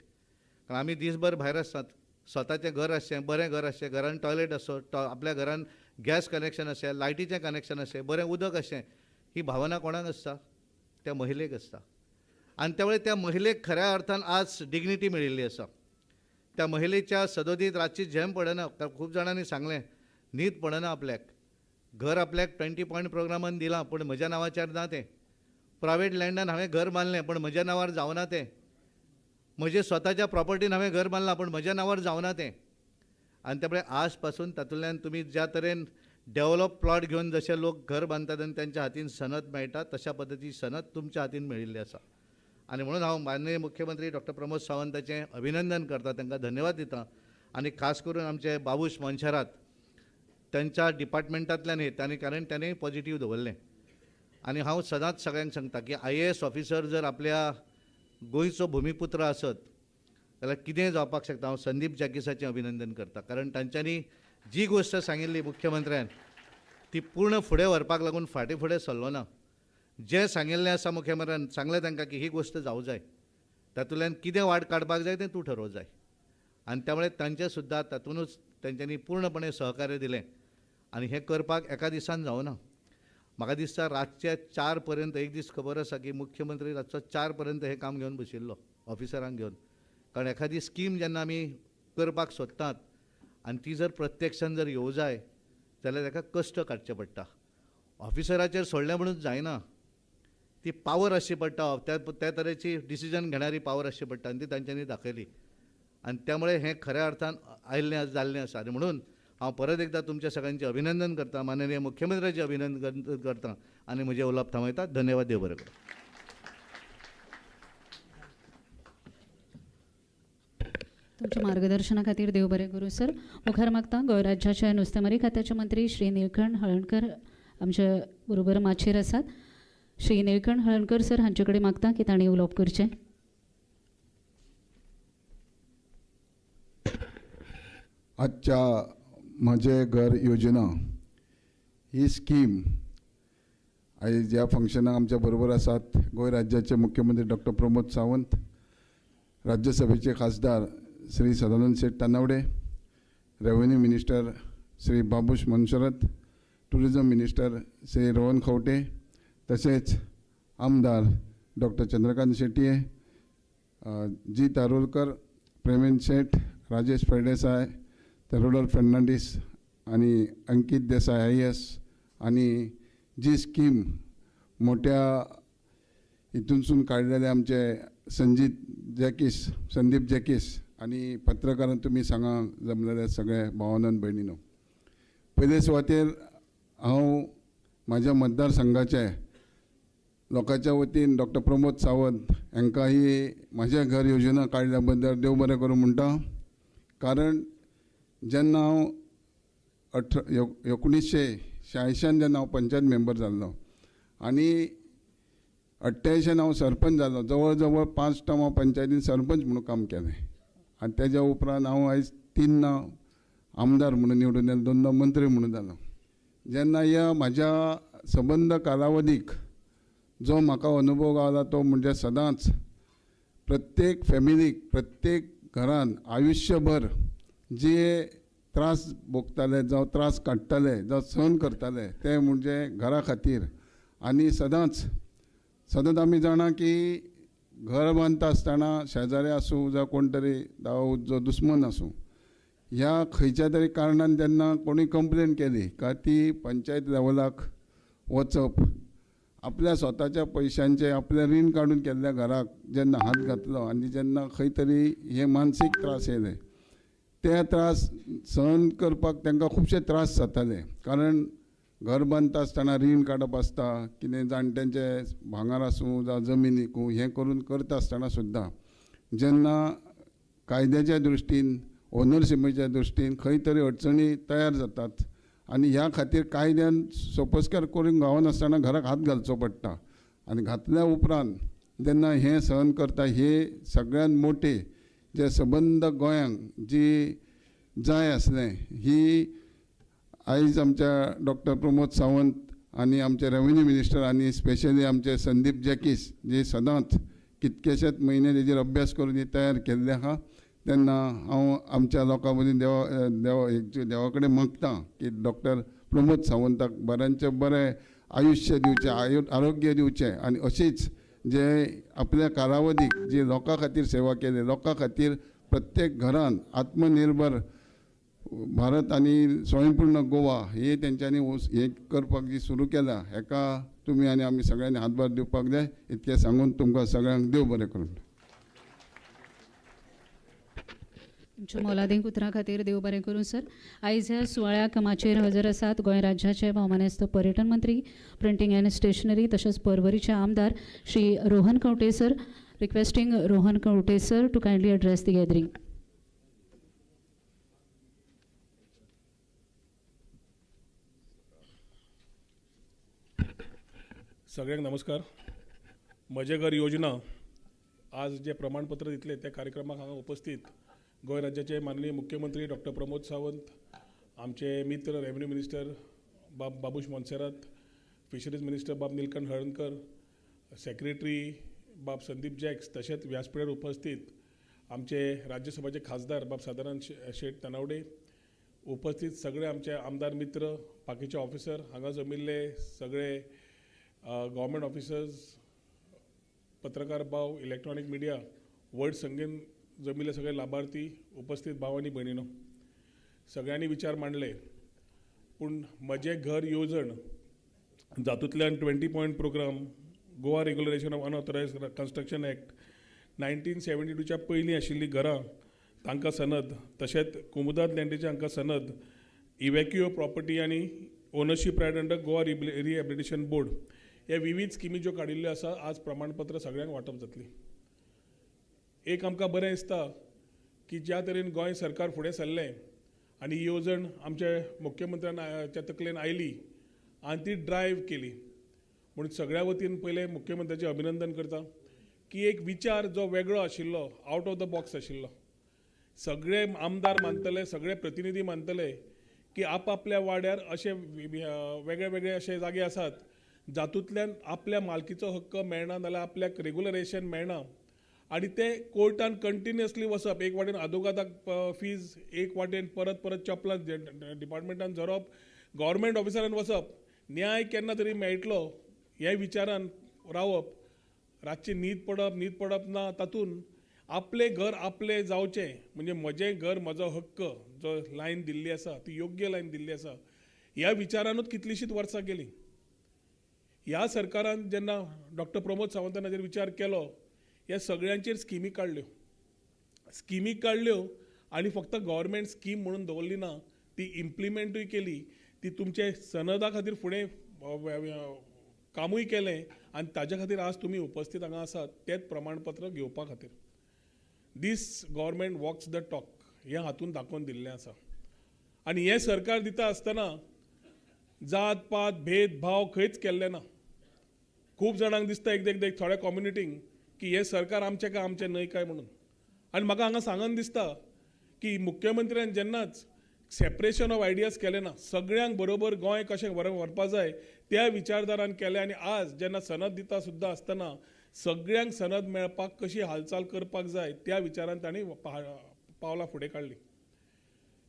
कारण आमी दीसभर भायर आसतात, स्वताचें घर आसचें, बरें घर आसचें, घरान टॉयलेट आसचो, आपल्या घरान गॅस कनेक्शन आसचें, लायटीचें कनेक्शन आसचें, बरें उदक आसचें, ही भावना कोणाक आसता? त्या महिलेक आसता. आनी त्यामुळे त्या महिलेक खऱ्या अर्थान आज डिग्निटी मेळिल्ली आसा. त्या महिलेच्या सदोदीत रातची झेम पडना, खूब जाणांनी सांगलें न्हीद पडना आपल्याक, घर आपल्याक 20 पॉयंट प्रोग्रामान दिलां पूण म्हज्या नांवाचेर ना तें, प्रायवेट लँडान हांवें घर बांदलें पूण म्हज्या नांवार जावना तें, म्हजे स्वताच्या प्रॉपर्टीन हांवें घर बांदलां पूण म्हज्या नांवार जावना तें. आनी त्यामुळे आज पासून तातूंतल्यान तुमी ज्या तरेन डेवलप प्लॉट घेवन जशे लोक घर बांदतात आनी तांच्या हातीन सनद मेळटा तशा पद्दती सनद तुमच्या हातीन मेळिल्ली आसा. आनी म्हणून हांव माननीय मुख्यमंत्री डॉक्टर प्रमोद सावंताचें अभिनंदन करता, तांकां धन्यवाद दिता आनी खास करून आमचे बाबूश मनशरात तांच्या डिपार्टमेंटांतल्यान हे तांणी, कारण तांणी पॉजिटीव दवरलें. आनी हांव सदांच सगळ्यांक सांगता की IAS officer जर आपल्या गोंयचो भुमिपुत्र आसत जाल्यार कितेंय जावपाक शकता. हांव संदीप जॅकिसाचें अभिनंदन करता, कारण तांच्यांनी जी गोश्ट सांगिल्ली मुख्यमंत्र्यान ती पूर्ण फुडें व्हरपाक लागून फाटीं फुडें सरलो ना. जें सांगिल्लें आसा मुख्यमंत्र्यान सांगलें तांकां की ही गोश्ट जावं जाय, तातूंतल्यान कितें वाट काडपाक जाय तें तूं ठरोवं जाय. आनी त्यामुळे तांचें सुद्दां तातूंतच तांच्यांनी पूर्णपणे सहकार्य दिलें आनी हें करपाक एका दिसान जावना. म्हाका दिसता रातचे 4 पर्यंत, एक दीस खबर आसा की मुख्यमंत्री रातचो 4 पर्यंत हें काम घेवन बशिल्लो ऑफिसरांक घेवन, कारण एखादी स्कीम जेन्ना आमी करपाक सोदतात आनी ती जर प्रत्यक्षान जर येवं जाय जाल्यार ताका कश्ट काडचे पडटा. ऑफिसराचेर सोडलें म्हणून जायना, ती पावर आसची पडटा, त्या तरेची डिसिजन घेणारी पावर आसची पडटा आनी ती तांच्यांनी दाखयली आनी त्यामुळे हें खऱ्या अर्थान आयिल्लें जाल्लें आसा. आनी म्हणून हांव परत एकदां तुमच्या सगळ्यांचें अभिनंदन करता, माननीय मुख्यमंत्र्याचें अभिनंदन करता आनी म्हजें उलोवप थांबयता. धन्यवाद, देव बरें करूं. तुमच्या मार्गदर्शना खातीर देव बरें करूं सर. मुखार मागता गोंय राज्याचे नुस्तेमारी खात्याचे मंत्री श्री निळकंठ हळर्णकर आमच्या बरोबर माचयेर आसात. श्री निळकंठ हळर्णकर सर हांचे कडेन मागता की तांणी उलोवप करचें. आजच्या म्हजें घर योजना ही स्कीम आयज ह्या फंक्शनाक आमच्या बरोबर आसात गोंय राज्याचे मुख्यमंत्री डॉक्टर प्रमोद सावंत, राज्यसभेचे खासदार Shri Sadanand Shet Tanavade, revenue minister Shri Babush Monserrate, tourism minister Shri Rohan Khaunte, तशेंच आमदार डॉक्टर चंद्रकांत शेटये, जी तारुलकर, प्रेमेंद्र शेट, राजेश फळदेसाय, रोडोल्फ फर्नांडीस आनी अंकीत देसाय IAS आनी जी स्कीम मोठ्या हितूनसून काडलेले आमचे संजीत जॅकीस, संदीप जॅकीस आनी पत्रकारान तुमी सांगा जमलेले सगळे भावानो आनी भयणीनो. पयले सुवातेर हांव म्हाज्या मतदारसंघाचे लोकांच्या वतीन डॉक्टर प्रमोद सावंत हांकां ही म्हाजें घर योजना काडल्या बद्दल देव बरें करूं म्हणटा. कारण जेन्ना हांव 1986 जेन्ना हांव पंचायत मेंबर जाल्लो आनी 88 हांव सरपंच जालो, जवळ जवळ 5 टर्म हांव पंचायतीन सरपंच म्हणून काम केलें आनी तेज्या उपरांत हांव आयज 3 आमदार म्हणून निवडून आयलो, 2 मंत्री म्हणून जालो. जेन्ना ह्या म्हाज्या सबंद कालावधीक जो म्हाका अनुभव गावला तो म्हणजे सदांच प्रत्येक फॅमिलीक, प्रत्येक घरान आयुश्यभर जे त्रास भोगताले, जावं त्रास काडटाले, जावं सहन करताले ते म्हणजे घरा खातीर. आनी सदांच सदांच आमी जाणा की घर बांदता आसतना शेजारी आसूं जावं कोण तरी दाव जो दुस्मन आसूं, ह्या खंयच्या तरी कारणान जेन्ना कोणी कंप्लेन केली काय ती पंचायत लेवलाक वचप, आपल्या स्वताच्या पयशांचे आपलें रीण काडून केल्ल्या घराक जेन्ना हात घातलो आनी जेन्ना खंय तरी हे मानसीक त्रास येयले, ते त्रास सहन करपाक तांकां खुबशे त्रास जाताले. कारण घर बांदता आसतना रीण काडप आसता, कितें जाणट्यांचे भांगर आसूं जावं जमीन विकूं, हें करून करता आसतना सुद्दां जेन्ना कायद्याच्या दृश्टीन, ओनरशिपेच्या दृश्टीन खंय तरी अडचणी तयार जातात आनी ह्या खातीर कायद्यान सोपस्कार करूंक गावनासतना घराक हात घालचो पडटा आनी घातल्या उपरांत जेन्ना हें सहन करता हे सगळ्यात मोटे जे सबंद गोंयांक जी जाय आसलें ही आयज आमच्या डॉक्टर प्रमोद सावंत आनी आमचे रेवेन्यू मिनिस्टर आनी स्पेशली आमचे संदीप जॅकीस जे सदांच कितकेशेच म्हयने तेजेर अभ्यास करून हे तयार केल्ले आहा. तेन्ना हांव आमच्या लोकां मदीं देवा देवा देवा कडेन मागता की डॉक्टर प्रमोद सावंताक बऱ्यांचें बरें आयुश्य दिवचें, आरोग्य दिवचें आनी अशीच जे आपल्या कालावधीक जी लोकां खातीर सेवा केली, लोकां खातीर प्रत्येक घरान आत्मनिर्भर भारत आनी स्वयंपूर्ण गोवा हे तेंच्यांनी हें करपाक जी सुरू केला हेका तुमी आनी आमी सगळ्यांनी हातभार दिवपाक जाय. इतकें सांगून तुमकां सगळ्यांक देव बरें करूं. तुमच्या मोलादीक उतरां खातीर देव बरें करूं सर. आयज ह्या सुवाळ्याक माचयेर हजर आसात गोंय राज्याचे भोवमानेस्त पर्यटन मंत्री, प्रिंटींग अँड स्टेशनरी तशेंच पर्वरीचे आमदार Shri Rohan Khaunte sir. Requesting Rohan Khaunte sir to kindly address the gathering. सगळ्यांक नमस्कार. म्हजें घर योजना आज जे प्रमाणपत्र दितले त्या कार्यक्रमाक हांगा उपस्थित गोंय राज्याचे माननीय मुख्यमंत्री डॉक्टर प्रमोद सावंत, आमचे मित्र रेवेन्यू मिनिस्टर बाब बाबूश मोन्सेरात, फिशरीज मिनिस्टर बाब नीलकंठ हळर्णकर, सेक्रेटरी बाब संदीप जॅक्स, तशेंच व्यासपिठार उपस्थित आमचे राज्यसभाचे खासदार बाब सदानंद शेट तानावडे, उपस्थित सगळे आमचे आमदार मित्र, बाकीचे ऑफिसर, हांगा जमिल्ले सगळे गव्हर्मेंट ऑफिसर्स, पत्रकार भाव, इलेक्ट्रॉनीक मिडिया, व्हड संख्येन जमिल्ले सगळे लाभार्थी, उपस्थित भाव आनी भयणीनो, सगळ्यांनी विचार मांडले. पूण म्हजें घर येवजण जातूंतल्यान 20 point programme, Goa regularisation of unauthorised construction act 1972च्या पयलीं आशिल्लीं घरां तांकां सनद, तशेंच कुमुदाद लँडीचें हांकां सनद, इवॅक्युओ प्रॉपर्टी आनी ownership right under Goa rehabilitation board, हे विविध स्किमी ज्यो काडिल्ल्यो आसा आज प्रमाणपत्र सगळ्यांक वांटप जातली. एक आमकां बरें दिसता की ज्या तरेन गोंय सरकार फुडें सरलें आनी ही येवजण आमच्या मुख्यमंत्र्याच्या तकलेन आयली आनी ती ड्रायव्ह केली, म्हणून सगळ्या वतीन पयलें मुख्यमंत्र्याचें अभिनंदन करता की एक विचार जो वेगळो आशिल्लो, आवट ऑफ the box आशिल्लो, सगळे आमदार मानतले, सगळे प्रतिनिधी मानतले की आपआपल्या वाड्यार अशे वेगळे वेगळे अशे जागे आसात जातूंतल्यान आपल्या मालकीचो हक्क मेळना, नाल्यार आपल्याक रेगुलरेशन मेळना आनी ते कोर्टान कंटिन्युअसली वचप, एक वाटेन आदोगादाक फीज, एक वाटेन परत परत चपलां डिपार्टमेंटान झरोवप, गव्हर्मेंट ऑफिसरान वचप, न्याय केन्ना तरी मेळटलो ह्या विचारान रावप, रातची न्हीद पडप, न्हीद पडप ना, तातूंत आपलें घर आपलें जावचें म्हणजे म्हजें घर म्हजो हक्क जो लायन दिल्ली आसा ती योग्य लायन दिल्ली आसा ह्या विचारानूच कितलींशींच वर्सां गेलीं. ह्या सरकारान जेन्ना डॉक्टर प्रमोद सावंतान हाजेर विचार केलो, ह्या सगळ्यांचेर स्किमी काडल्यो, स्किमी काडल्यो आनी फक्त गव्हर्मेंट स्कीम म्हणून दवरली ना, ती इम्प्लिमेंटूय केली, ती तुमचे सनदा खातीर फुडें कामूय केलें आनी ताज्या खातीर आज तुमी उपस्थित हांगा आसात तेच प्रमाणपत्र घेवपा खातीर. This government walks the talk हें हातून दाखोवन दिल्लें आसा. आनी हें सरकार दिता आसतना जात पात भेदभाव खंयच केल्ले ना. खूब जाणांक दिसता एकदां एक थोड्या कम्युनिटींक की हें सरकार आमचें काय आमचें न्हय काय म्हणून. आनी म्हाका हांगा सांगन दिसता की मुख्यमंत्र्यान जेन्नाच सेपरेशन ऑफ आयडियाज केलें ना, सगळ्यांक बरोबर गोंय कशें व्हरपा जाय त्या विचारधारान केलें आनी आज जेन्ना सनद दिता सुद्दां आसतना सगळ्यांक सनद मेळपाक कशी हालचाल करपाक जाय त्या विचारान तांणी पावलां फुडें काडलीं.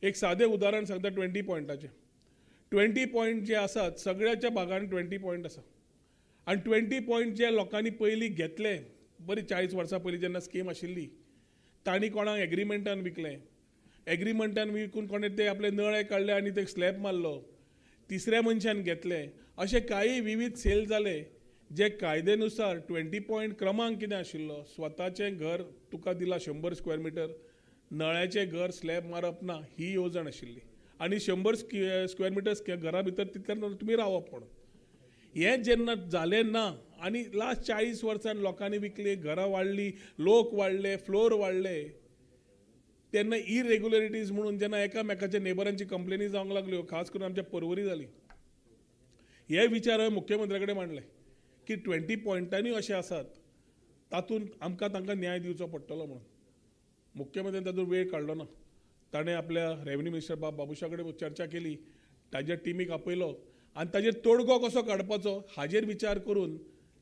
एक सादें उदाहरण सांगता 20 पॉयंटाचें. 20 पॉयंट जे आसात सगळ्याच्या भागान 20 पॉयंट आसा आनी 20 पॉयंट जे लोकांनी पयलीं घेतले, बरी 40 वर्सां पयलीं जेन्ना स्कीम आशिल्ली तांणी कोणाक एग्रीमेंटान विकलें, एग्रीमेंटान विकून कोणें ते आपले नळे काडले आनी ते स्लॅब मारलो, तिसऱ्या मनशान घेतले, अशे कांय विविध सेल जाले जे कायद्यानुसार 20 पॉयंट क्रमांक कितें आशिल्लो, स्वताचें घर तुका दिलां 100 स्क्वेअर मिटर, नळ्याचें घर स्लॅब मारप ना ही येवजण आशिल्ली आनी 100 स्क्वेअर मिटर घरा भितर तितल्यान तुमी रावप म्हणून. हें जेन्ना जालें ना आनी लास्ट 40 वर्सां लोकांनी विकली, घरां वाडली, लोक वाडले, फ्लोर वाडले, तेन्ना इरेग्युलरिटीज म्हणून जेन्ना एकामेकाच्या नेबरांची कंप्लेनी जावंक लागल्यो, खास करून आमच्या पर्वरी जाली, हे विचार हांवें मुख्यमंत्र्या कडेन मांडले की 20 पॉयंटांनी अशे आसात तातूंत आमकां तांकां न्याय दिवचो पडटलो म्हणून. मुख्यमंत्र्यान तातूंत वेळ काडलो ना, ताणें आपल्या रेवेन्यू मिनिस्टर बाब बाबुशा कडेन चर्चा केली, ताज्या टिमीक आपयलो आनी ताजेर तोडगो कसो काडपाचो हाजेर विचार करून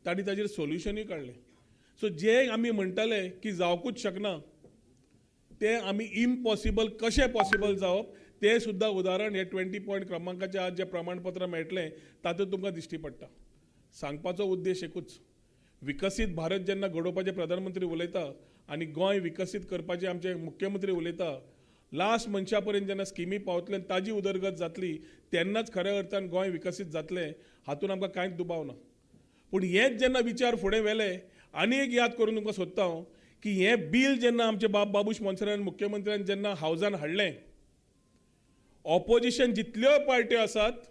तांणी ताजेर सोल्युशनूय काडलें. सो जे आमी म्हणटाले की जावकूच शकना ते आमी इम्पॉसिबल कशें पॉसिबल जावप तें सुद्दां उदाहरण हे 20 पॉयंट क्रमांकाचें आज जें प्रमाणपत्र मेळटलें तातूंत तुमकां दिश्टी पडटा. सांगपाचो उद्देश एकूच, विकसीत भारत जेन्ना घडोवपाचें प्रधानमंत्री उलयता आनी गोंय विकसीत करपाचें आमचे मुख्यमंत्री उलयता, लास्ट मनशा पर्यंत जेन्ना स्किमी पावतले ताजी उदरगत जातली तेन्नाच खऱ्या अर्थान गोंय विकसीत जातलें, हातूंत आमकां कांयच दुबाव ना. पूण हेच जेन्ना विचार फुडें व्हेले, आनी एक याद करून तुमकां सोदता हांव की हें बील जेन्ना आमचे बाब बाबूश मोन्सेरात मुख्यमंत्र्यान जेन्ना हावजान हाडलें, ऑपोजिशन जितल्यो पार्ट्यो आसात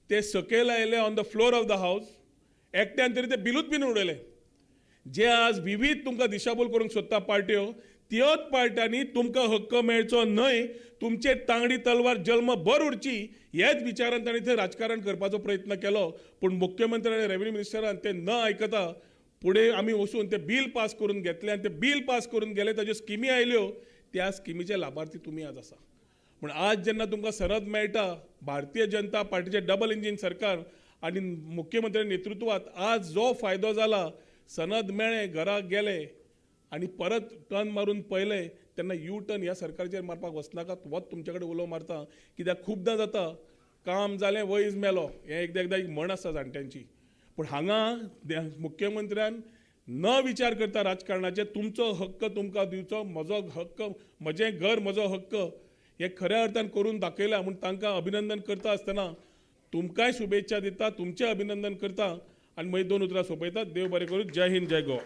ते सकयल आयले on the floor of the house, एकट्यान तरी ते बिलूच बीन उडयलें. जे आज विवीध तुमकां दिशाभूल करूंक सोदता पार्ट्यो, त्योच पार्ट्यांनी तुमकां हक्क मेळचो न्हय, तुमचे तांगडी तलवार जल्म भर उरची हेच विचारान तांणी थंय राजकारण करपाचो प्रयत्न केलो. पूण मुख्यमंत्री आनी रेवेन्यू मिनिस्टरान ते न आयकता फुडें आमी वचून ते बील पास करून घेतलें आनी ते बील पास करून गेले, ताज्यो स्किमी आयल्यो, त्या स्किमीचे लाभार्थी तुमी आज आसा. पूण आज जेन्ना तुमकां सनद मेळटा, भारतीय जनता पार्टीचें डबल इंजीन सरकार आनी मुख्यमंत्र्याच्या नेतृत्वात आज जो फायदो जाला, सनद मेळ्ळें, घराक गेले आनी परत टर्न मारून पळयलें तेन्ना यू टर्न ह्या सरकाराचेर मारपाक वचनाकात, होच तुमचे कडेन उलो मारता. कित्याक खुबदां जाता काम जालें वैज मेलो, हें एकदां एकदां एक म्हण आसा जाणट्यांची. पूण हांगा मुख्यमंत्र्यान न विचार करता राजकारणाचेर तुमचो हक्क तुमकां दिवचो, म्हजो हक्क म्हजें घर म्हजो हक्क हे खऱ्या अर्थान करून दाखयला म्हूण तांकां अभिनंदन करता आसतना तुमकांय शुभेच्छा दिता, तुमचें अभिनंदन करता आनी मागीर दोन उतरां सोंपयता. देव बरें करूं. जय हिंद, जय गोवा.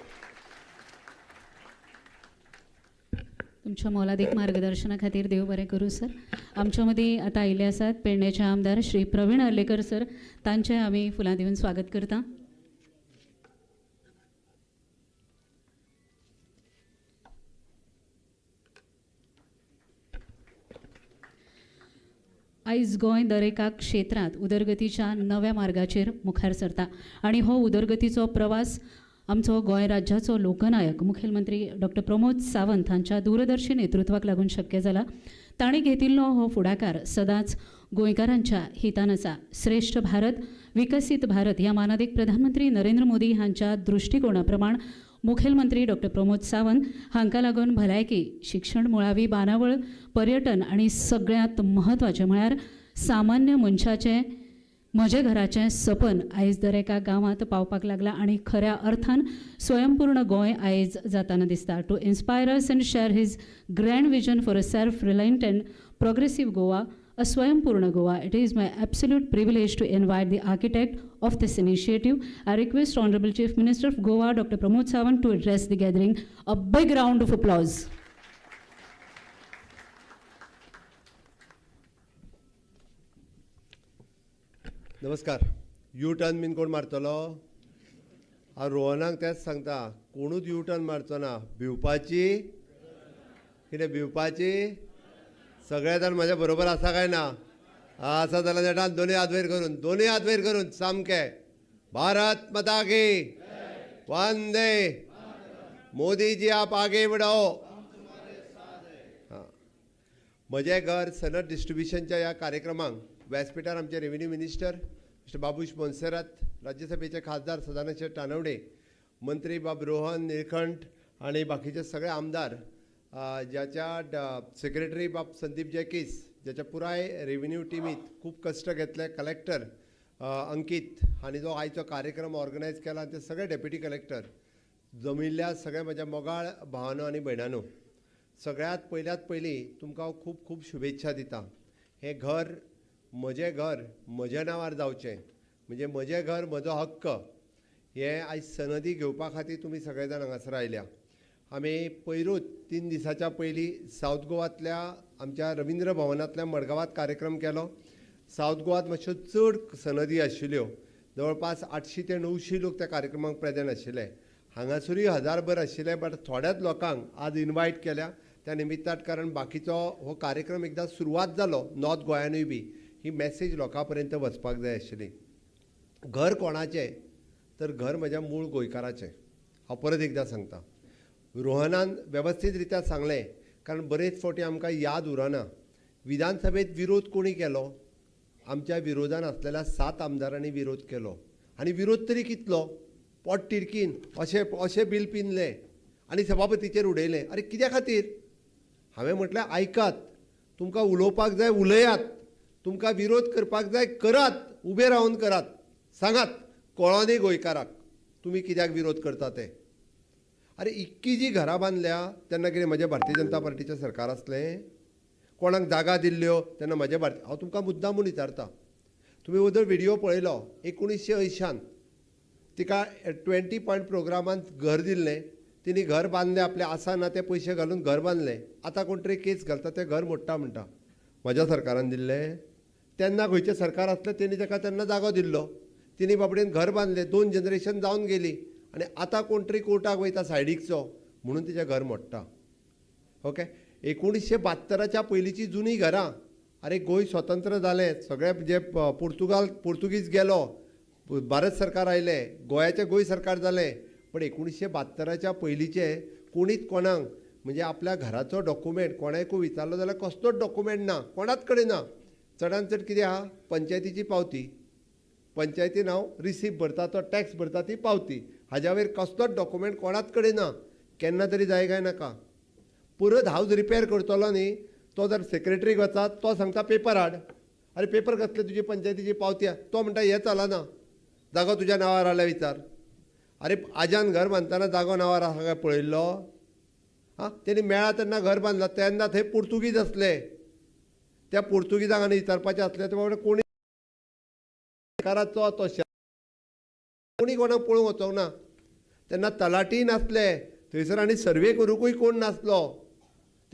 तुमच्या मोलादीक मार्गदर्शना खातीर देव बरें करूं सर. आमच्या मदीं आतां आयिल्ले आसात पेडणेचे आमदार श्री प्रवीण आर्लेकर सर, तांचें आमी फुलां दिवन स्वागत करता. आयज गोंय दरेका क्षेत्रांत उदरगतीच्या नव्या मार्गाचेर मुखार सरता आनी हो उदरगतीचो प्रवास आमचो गोंय राज्याचो लोकनायक मुखेलमंत्री डॉक्टर प्रमोद सावंत हांच्या दूरदर्शी नेतृत्वाक लागून शक्य जाला. तांणी घेतिल्लो हो फुडाकार सदांच गोंयकारांच्या हितान आसा. श्रेष्ठ भारत विकसीत भारत ह्या मानादीक प्रधानमंत्री नरेंद्र मोदी हांच्या दृश्टिकोणा प्रमाण मुखेलमंत्री डॉक्टर प्रमोद सावंत हांकां लागून भलायकी, शिक्षण, मुळावी बांदावळ, पर्यटन आनी सगळ्यांत म्हत्वाचें म्हळ्यार सामान्य मनशाचें म्हजें घराचें सपन आयज दरेका गांवांत पावपाक लागलां आनी खऱ्या अर्थान स्वयंपूर्ण गोंय आयज जाताना दिसता. To inspire us and share his grand vision for a self reliant and progressive Goa, a Swayampurna Goa. It is my absolute privilege to invite the architect of this initiative. I request Honorable Chief Minister of Goa, Dr. Pramod Sawant, to address the gathering. A big round of applause. नमस्कार. U turn बीन कोण मारतलो? हांव रोहनाक तेंच सांगता, कोणूच U turn मारचो ना. भिवपाची कितें भिवपाची? सगळे जाण म्हज्या बरोबर आसा काय ना? आसा जाल्यार नेटान दोनूय हात वयर करून, दोनूय हात वयर करून सामके भारत माता की वंदे, मोदीजी आप आगे बढ़ो. हां, म्हजें घर सनद डिस्ट्रिब्युशनच्या ह्या कार्यक्रमाक व्यासपिठार आमचे revenue minister mister Babush Monserrate, राज्यसभेचे खासदार सदानंद शेट तानवडे, मंत्री बाब रोहन निळखंठ आनी बाकीचे सगळे आमदार, ज्याच्या सेक्रेटरी बाब संदीप जॅकीस, ज्याच्या पुराय रेव्हेन्यू टिमीत खूब कश्ट घेतले, कलेक्टर अंकीत हांणी जो आयचो कार्यक्रम ऑर्गनायज केला, ते सगळे डेप्युटी कलेक्टर, जमिल्ल्या सगळ्या म्हज्या मोगाळ भावानो आनी भयणानो, सगळ्यांत पयल्यात पयलीं तुमकां हांव खूब खूब शुभेच्छा दिता. हें घर म्हजें घर म्हज्या नांवार जावचें, म्हणजे म्हजें घर म्हजो हक्क, हें आयज सनदी घेवपा खातीर तुमी सगळे जाण हांगासर आयल्या. आमी पयरूच 3 दिसाच्या पयलीं सावथ गोवांतल्या आमच्या रविंद्र भवनांतल्या मडगांवांत कार्यक्रम केलो. सावथ गोवांत मातश्यो चड सनदी आशिल्ल्यो, जवळपास 800 ते 900 लोक त्या कार्यक्रमाक प्रेजेंट आशिल्ले. हांगासरूय 1000 भर आशिल्ले, बट थोड्याच लोकांक आज इनवायट केल्या, त्या निमित्तान, कारण बाकीचो हो कार्यक्रम एकदां सुरवात जालो नॉर्थ गोंयानूय बी ही मॅसेज लोकां पर्यंत वचपाक जाय आशिल्ली. घर कोणाचें तर घर म्हज्या मूळ गोंयकाराचें. हांव परत एकदां सांगता, रोहनान वेवस्थीत रित्या सांगलें, कारण बरेच फावटी आमकां याद उरना. विधानसभेत विरोध कोणी केलो? आमच्या विरोधान आसलेल्या 7 आमदारांनी विरोध केलो. आनी विरोध तरी कितलो, पोट तिडकीन अशें अशें बील पिनलें आनी सभापतीचेर उडयलें. अरे कित्या खातीर? हांवें म्हटलें आयकात, तुमकां उलोवपाक जाय उलयात, तुमकां विरोध करपाक जाय करात, उबे रावन करात, सांगात कळोनी गोंयकाराक तुमी कित्याक विरोध करता ते. अरे इतकी जी घरां बांदल्या तेन्ना कितें म्हजें भारतीय जनता पार्टीचें सरकार आसलें? कोणाक जागा दिल्ल्यो तेन्ना म्हजें भारतीय? हांव तुमकां मुद्दाम म्हूण विचारता, तुमी वदळ व्हिडियो पळयलो 1980 तिका 20 पॉयंट प्रोग्रामांत घर दिल्लें, तिणी घर बांदलें, आपलें आसा ना ते पयशे घालून घर बांदलें. आतां कोण तरी केस घालता तें घर मोडटा म्हणटा. म्हज्या सरकारान दिल्लें? तेन्ना खंयचें सरकार आसलें तेणी ताका तेन्ना जागो दिल्लो, तिणी बाबडेन घर बांदलें, 2 जनरेशन जावन गेली आनी आतां कोण तरी कोर्टाक वयता सायडीकचो म्हणून तिचें घर मोडटा. ओके, 1972 पयलींची जुनी घरां. अरे गोंय स्वतंत्र जालें, सगळे जे पुर्तुगीज गेलो, भारत सरकार आयलें, गोंयाचें गोंय सरकार जालें, पण 1972 पयलींचें कोणीच कोणाक म्हणजे आपल्या घराचो डॉक्युमेंट कोणाकूय विचारलो जाल्यार कसलोच डॉक्युमेंट ना, कोणाच कडेन ना. चडान चड कितें आहा, पंचायतीची पावती, पंचायतीन हांव रिसीप भरता, तो टॅक्स भरता ती पावती, हाज्या वयर कसलोच डॉक्युमेंट कोणाच कडेन ना. केन्ना तरी जाय काय नाका. परत हावज रिपेर करतलो न्ही तो जर सेक्रेटरीक वचा तो सांगता पेपर हाड. अरे पेपर कसले, तुजी पंचायतीची पावती आहा. तो म्हणटा हें चलना, जागो तुज्या नांवार आल्या विचार. अरे आज्यान घर बांदतना जागो नांवार आसा काय पळयल्लो? आं, तेणी मेळा तेन्ना घर बांदला तेन्ना थंय पुर्तुगीज आसले, त्या पुर्तुगीजांक आनी विचारपाचें आसलें ते बाबडे कोणी सरकाराचो तो कोणी कोणाक पळोवंक वचोंक ना. तेन्ना तलाठी नासले थंयसर आनी सर्वे करूंकूय कोण नासलो.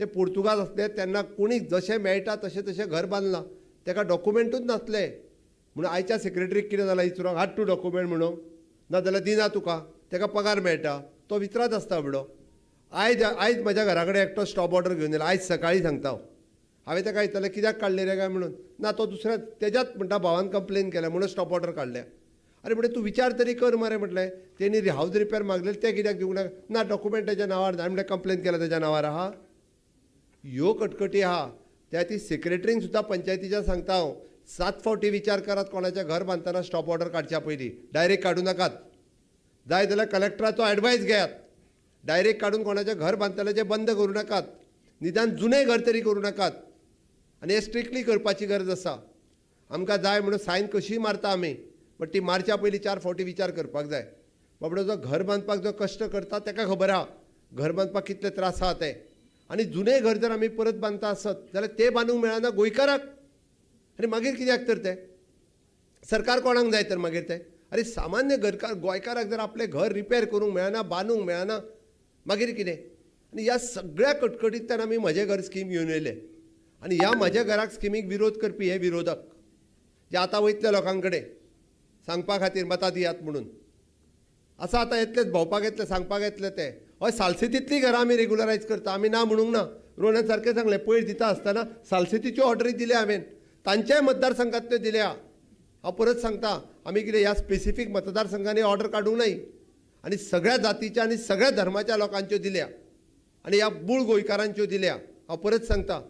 ते पुर्तुगाज आसले तेन्ना कोणी जशें मेळटा तशें तशें घर बांदलां, ताका डॉक्युमेंटूच नासले. म्हणून आयच्या सेक्रेटरीक कितें जालां विचारूंक, हाड तूं डॉक्युमेंट म्हणून, ना जाल्यार दिना तुका, ताका पगार मेळटा, तो विचारत आसता बाबडो. आयज आयज म्हज्या घरा कडेन एकटो स्टॉप ऑर्डर घेवन येयला, आयज सकाळीं सांगता हांव. हांवें ताका विचारलें कित्याक काडले रे काय म्हणून, ना तो दुसऱ्या तेज्याच म्हणटा भावान कंप्लेन केल्या म्हणून स्टॉप ऑर्डर काडल्या. अरे म्हटलें तूं विचार तरी कर मरे, म्हटलें तेणी हावज रिपेर मागलें तें कित्याक दिवंक ना? ना डॉक्युमेंट तेज्या नांवार ना. म्हटलें कंप्लेन केल्या तेज्या नांवार आहा. ह्यो कटकटी आहा. त्या ती सेक्रेटरींक सुद्दां पंचायतीच्या सांगता हांव, 7 फावटी विचार करात कोणाचें घर बांदतना स्टॉप ऑर्डर काडच्या पयलीं. डायरेक्ट काडूं नाकात, जाय जाल्यार कलेक्टराचो एडवायस घेयात. डायरेक्ट काडून कोणाचें घर बांदतल्याचें बंद करूं नाकात, निदान जुनें घर तरी करूं नाकात. आनी हें स्ट्रिक्टली करपाची गरज आसा. आमकां जाय म्हणून सायन कशीय मारता आमी, बट ती मारच्या पयलीं 4 फावटी विचार करपाक जाय. बाबडो जो घर बांदपाक जो कश्ट करता ताका खबर आहा घर बांदपाक कितले त्रास आहा ते. आनी जुनें घर जर आमी परत बांदता आसत जाल्यार तें बांदूंक मेळना गोंयकाराक, आनी मागीर कित्याक तर तें सरकार कोणाक जाय तर मागीर तें? अरे सामान्य घरकार गोंयकाराक जर आपलें घर रिपेर करूंक मेळना, बांदूंक मेळना, मागीर कितें? आनी ह्या सगळ्या कटकटींतल्यान आमी म्हजें घर स्कीम घेवन येयले. आनी ह्या म्हज्या घराक स्किमीक विरोध करपी हे विरोधक जे आतां वयतले लोकां कडेन सांगपा खातीर मतां दियात म्हणून आसा, आतां येतलेच भोंवपाक येतले, सांगपाक येतले ते. हय, सालसेतींतलीं घरां आमी रेगुलरायज करता, आमी ना म्हणूंक ना. रोहनान सारकें सांगलें, पयर दिता आसतना सालसेतीच्यो ऑर्डरी दिल्या हांवें, तांच्याय मतदारसंघांतल्यो दिल्या. हांव परत सांगता, आमी कितें ह्या स्पेसिफीक मतदारसंघांनी ऑर्डर काडूंक नाय, आनी सगळ्या जातीच्या आनी सगळ्या धर्माच्या लोकांच्यो दिल्या आनी ह्या मूळ गोंयकारांच्यो दिल्या. हांव परत सांगता,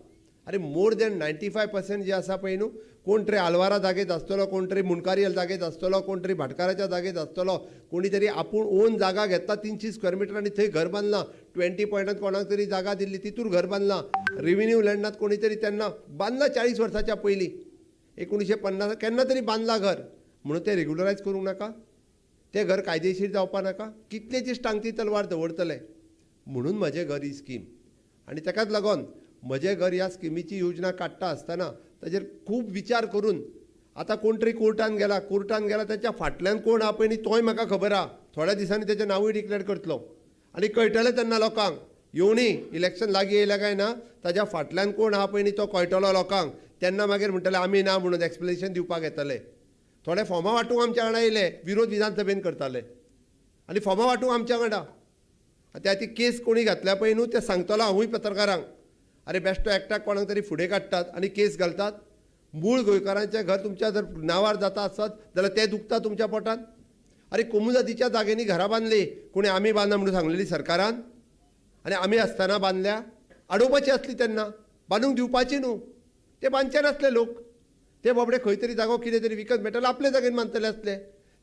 अरे मोर दॅन 95% जे आसा पळय न्हू, कोण तरी आलवारा जागेत आसतलो, कोण तरी मुंडकारियल जागेत आसतलो, कोण तरी भाटकाराच्या जागेत आसतलो, कोणी तरी आपूण ओन जागा घेतला 300 स्क्वेअर मिटर आनी थंय घर बांदलां. 20 पॉयंटात कोणाक तरी जागा दिल्ली तितूर घर बांदलां. रेव्हेन्यू लँडात कोणी तरी तेन्ना बांदलां 40 वर्साच्या पयलीं, 1950 केन्ना तरी बांदलां घर, म्हणून तें रेगुलरायज करूंक नाका, तें घर कायदेशीर जावपा नाका. कितले दीस टांगती तलवार दवरतले? म्हणून म्हजें घर ही स्कीम. आनी ताकाच लागून म्हजें घर ह्या स्किमीची योजना काडटा आसतना ताजेर खूब विचार करून, आतां कोण तरी कोर्टान गेला, कोर्टान गेला ताच्या फाटल्यान कोण आहा पळय न्ही तोय म्हाका खबर आहा. थोड्या दिसांनी तेचें नांवूय डिक्लेर करतलो आनी कळटलें तेन्ना लोकांक, येवनी इलेक्शन लागीं येयलें काय ना ताज्या फाटल्यान कोण आहा पळय न्ही तो कळटलो लोकांक. तेन्ना मागीर म्हणटले आमी ना म्हणून एक्सप्लेनेशन दिवपाक येतले. थोडे फॉर्मां वांटूंक आमच्या वांगडा येयले, विरोध विधानसभेन करताले आनी फॉर्मां वांटूंक आमच्या वांगडा. त्या ती केस कोणी घातल्या पळय न्हू तें सांगतलो हांवूय पत्रकारांक. अरे बेश्टो एकट्याक कोणाक तरी फुडें काडटात आनी केस घालतात. मूळ गोंयकारांचें घर तुमच्या जर नांवार जाता आसत जाल्यार तें दुखता तुमच्या पोटांत. अरे कोमुजादीच्या जाग्यांनी घरां बांदली कोणी आमी बांदला म्हणून सांगलेली सरकारान, आनी आमी आसतना बांदल्या. आडोवपाची आसली तेन्ना, बांदूंक दिवपाची न्हू. ते बांदचे नासले लोक, ते बाबडे खंय तरी जागो कितें तरी विकत मेळटाले, आपले जागेन बांदतले आसले.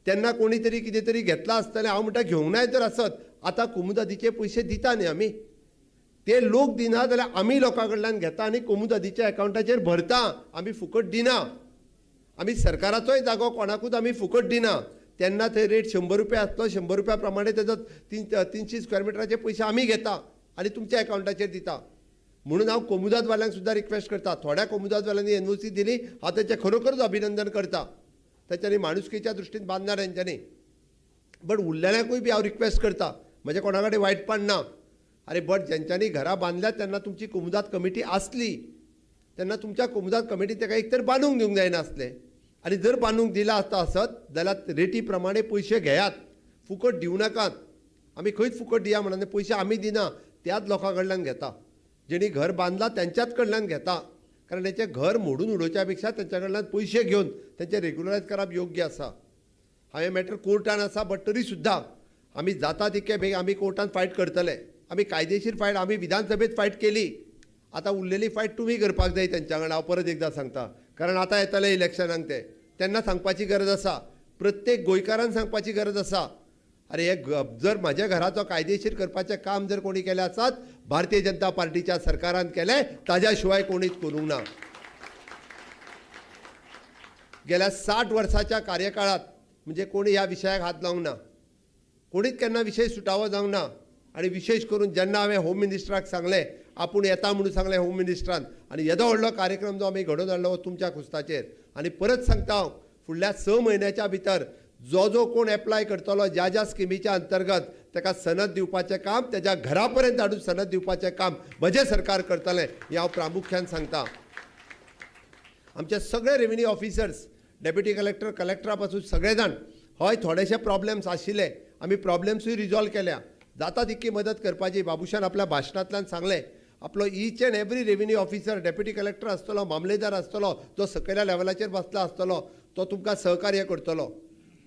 तेन्ना कोणी तरी कितें तरी घेतलां आसतलें. हांव म्हणटा घेवंक नाय जर आसत, आतां कोमुदादीचे पयशे दिता न्ही आमी, ते लोक दिना जाल्यार आमी लोकां कडल्यान घेता आनी कोमुदादीच्या एकावंटाचेर भरता. आमी फुकट दिना, आमी सरकाराचोय जागो कोणाकूच आमी फुकट दिना. तेन्ना थंय रेट 100 रुपया आसलो, 100 रुपया प्रमाणे तेजो 300 स्क्वेअर मिटराचे पयशे आमी घेता आनी तुमच्या एकावंटाचेर दिता. म्हणून हांव कोमुदादवाल्यांक सुद्दां रिक्वेस्ट करता. थोड्या कोमुदादवाल्यांनी एनओसी दिली, हांव तेचें खरोखरच अभिनंदन करता. तेच्यांनी माणुसकीच्या दृश्टीन बांदना तेंच्यांनी. बट उरलेल्यांकूय बी हांव रिक्वेस्ट करता, म्हजें कोणा कडेन वायटपण ना. अरे बट जेंच्यांनी घरां बांदल्यात तेन्ना तुमची कोमुदाद कमिटी आसली, तेन्ना तुमच्या कोमुदाद कमिटी ताका एक तर बांदूंक दिवंक जायनासलें, आनी जर बांदूंक दिलां आसता आसत जाल्यार रेटी प्रमाणे पयशे घेयात, फुकट दिवं नाकात. आमी खंयच फुकट दिया म्हणून पयशे आमी दिना, त्याच लोकां कडल्यान घेता जेणी घर बांदलां तेंच्याच कडल्यान घेता. कारण तेंचें घर मोडून उडोवच्या पेक्षा तेंच्या कडल्यान पयशे घेवन तेंचें रेगुलरायज करप योग्य आसा. हांवें मॅटर कोर्टान आसा, बट तरी सुद्दां आमी जाता तितके बेगीन आमी कोर्टान फायट करतले. आमी कायदेशीर फायट आमी विधानसभेत फायट केली, आतां उरलेली फायट तुमी करपाक जाय तेंच्या कडल्यान. हांव परत एकदां सांगता, कारण आतां येतले इलेक्शनाक ते, तेन्ना सांगपाची गरज आसा, प्रत्येक गोंयकारान सांगपाची गरज आसा. अरे हे जर म्हाज्या घराचो कायदेशीर करपाचें काम जर कोणी केलें आसत, भारतीय जनता पार्टीच्या सरकारान केलें, ताज्या शिवाय कोणीच करूंक ना. गेल्या 60 वर्साच्या कार्यकाळांत म्हणजे कोणी ह्या विशयाक हात लावंक ना, कोणीच केन्ना विशय सुटावो जावंक ना. आनी विशेश करून जेन्ना हांवें होम मिनिस्टराक सांगलें, आपूण येता म्हणून सांगलें होम मिनिस्टरान, आनी येदो व्हडलो कार्यक्रम जो आमी घडोवन हाडलो तुमच्या खुस्ताचेर. आनी परत सांगता हांव, फुडल्या 6 म्हयन्याच्या भितर जो जो कोण एप्लाय करतलो ज्या ज्या स्किमीच्या अंतर्गत ताका सनद दिवपाचें काम, तेज्या घरा पर्यंत हाडून सनद दिवपाचें काम म्हजें सरकार करतलें, हें हांव प्रामुख्यान सांगता. आमचे सगळे रेवेन्यू ऑफिसर्स, डेप्युटी कलेक्टर, कलेक्टरा पासून सगळे जाण, हय थोडेशे प्रॉब्लेम्स आशिल्ले, आमी प्रॉब्लेम्सूय रिजॉल्व केल्या. जाता तितकी मदत करपाची बाबूशान आपल्या भाशणांतल्यान सांगलें. आपलो each and every revenue officer, deputy collector आसतलो, मामलेदार आसतलो, जो सकयल्या लेवलाचेर बसला आसतलो, तो तुमकां सहकार्य करतलो.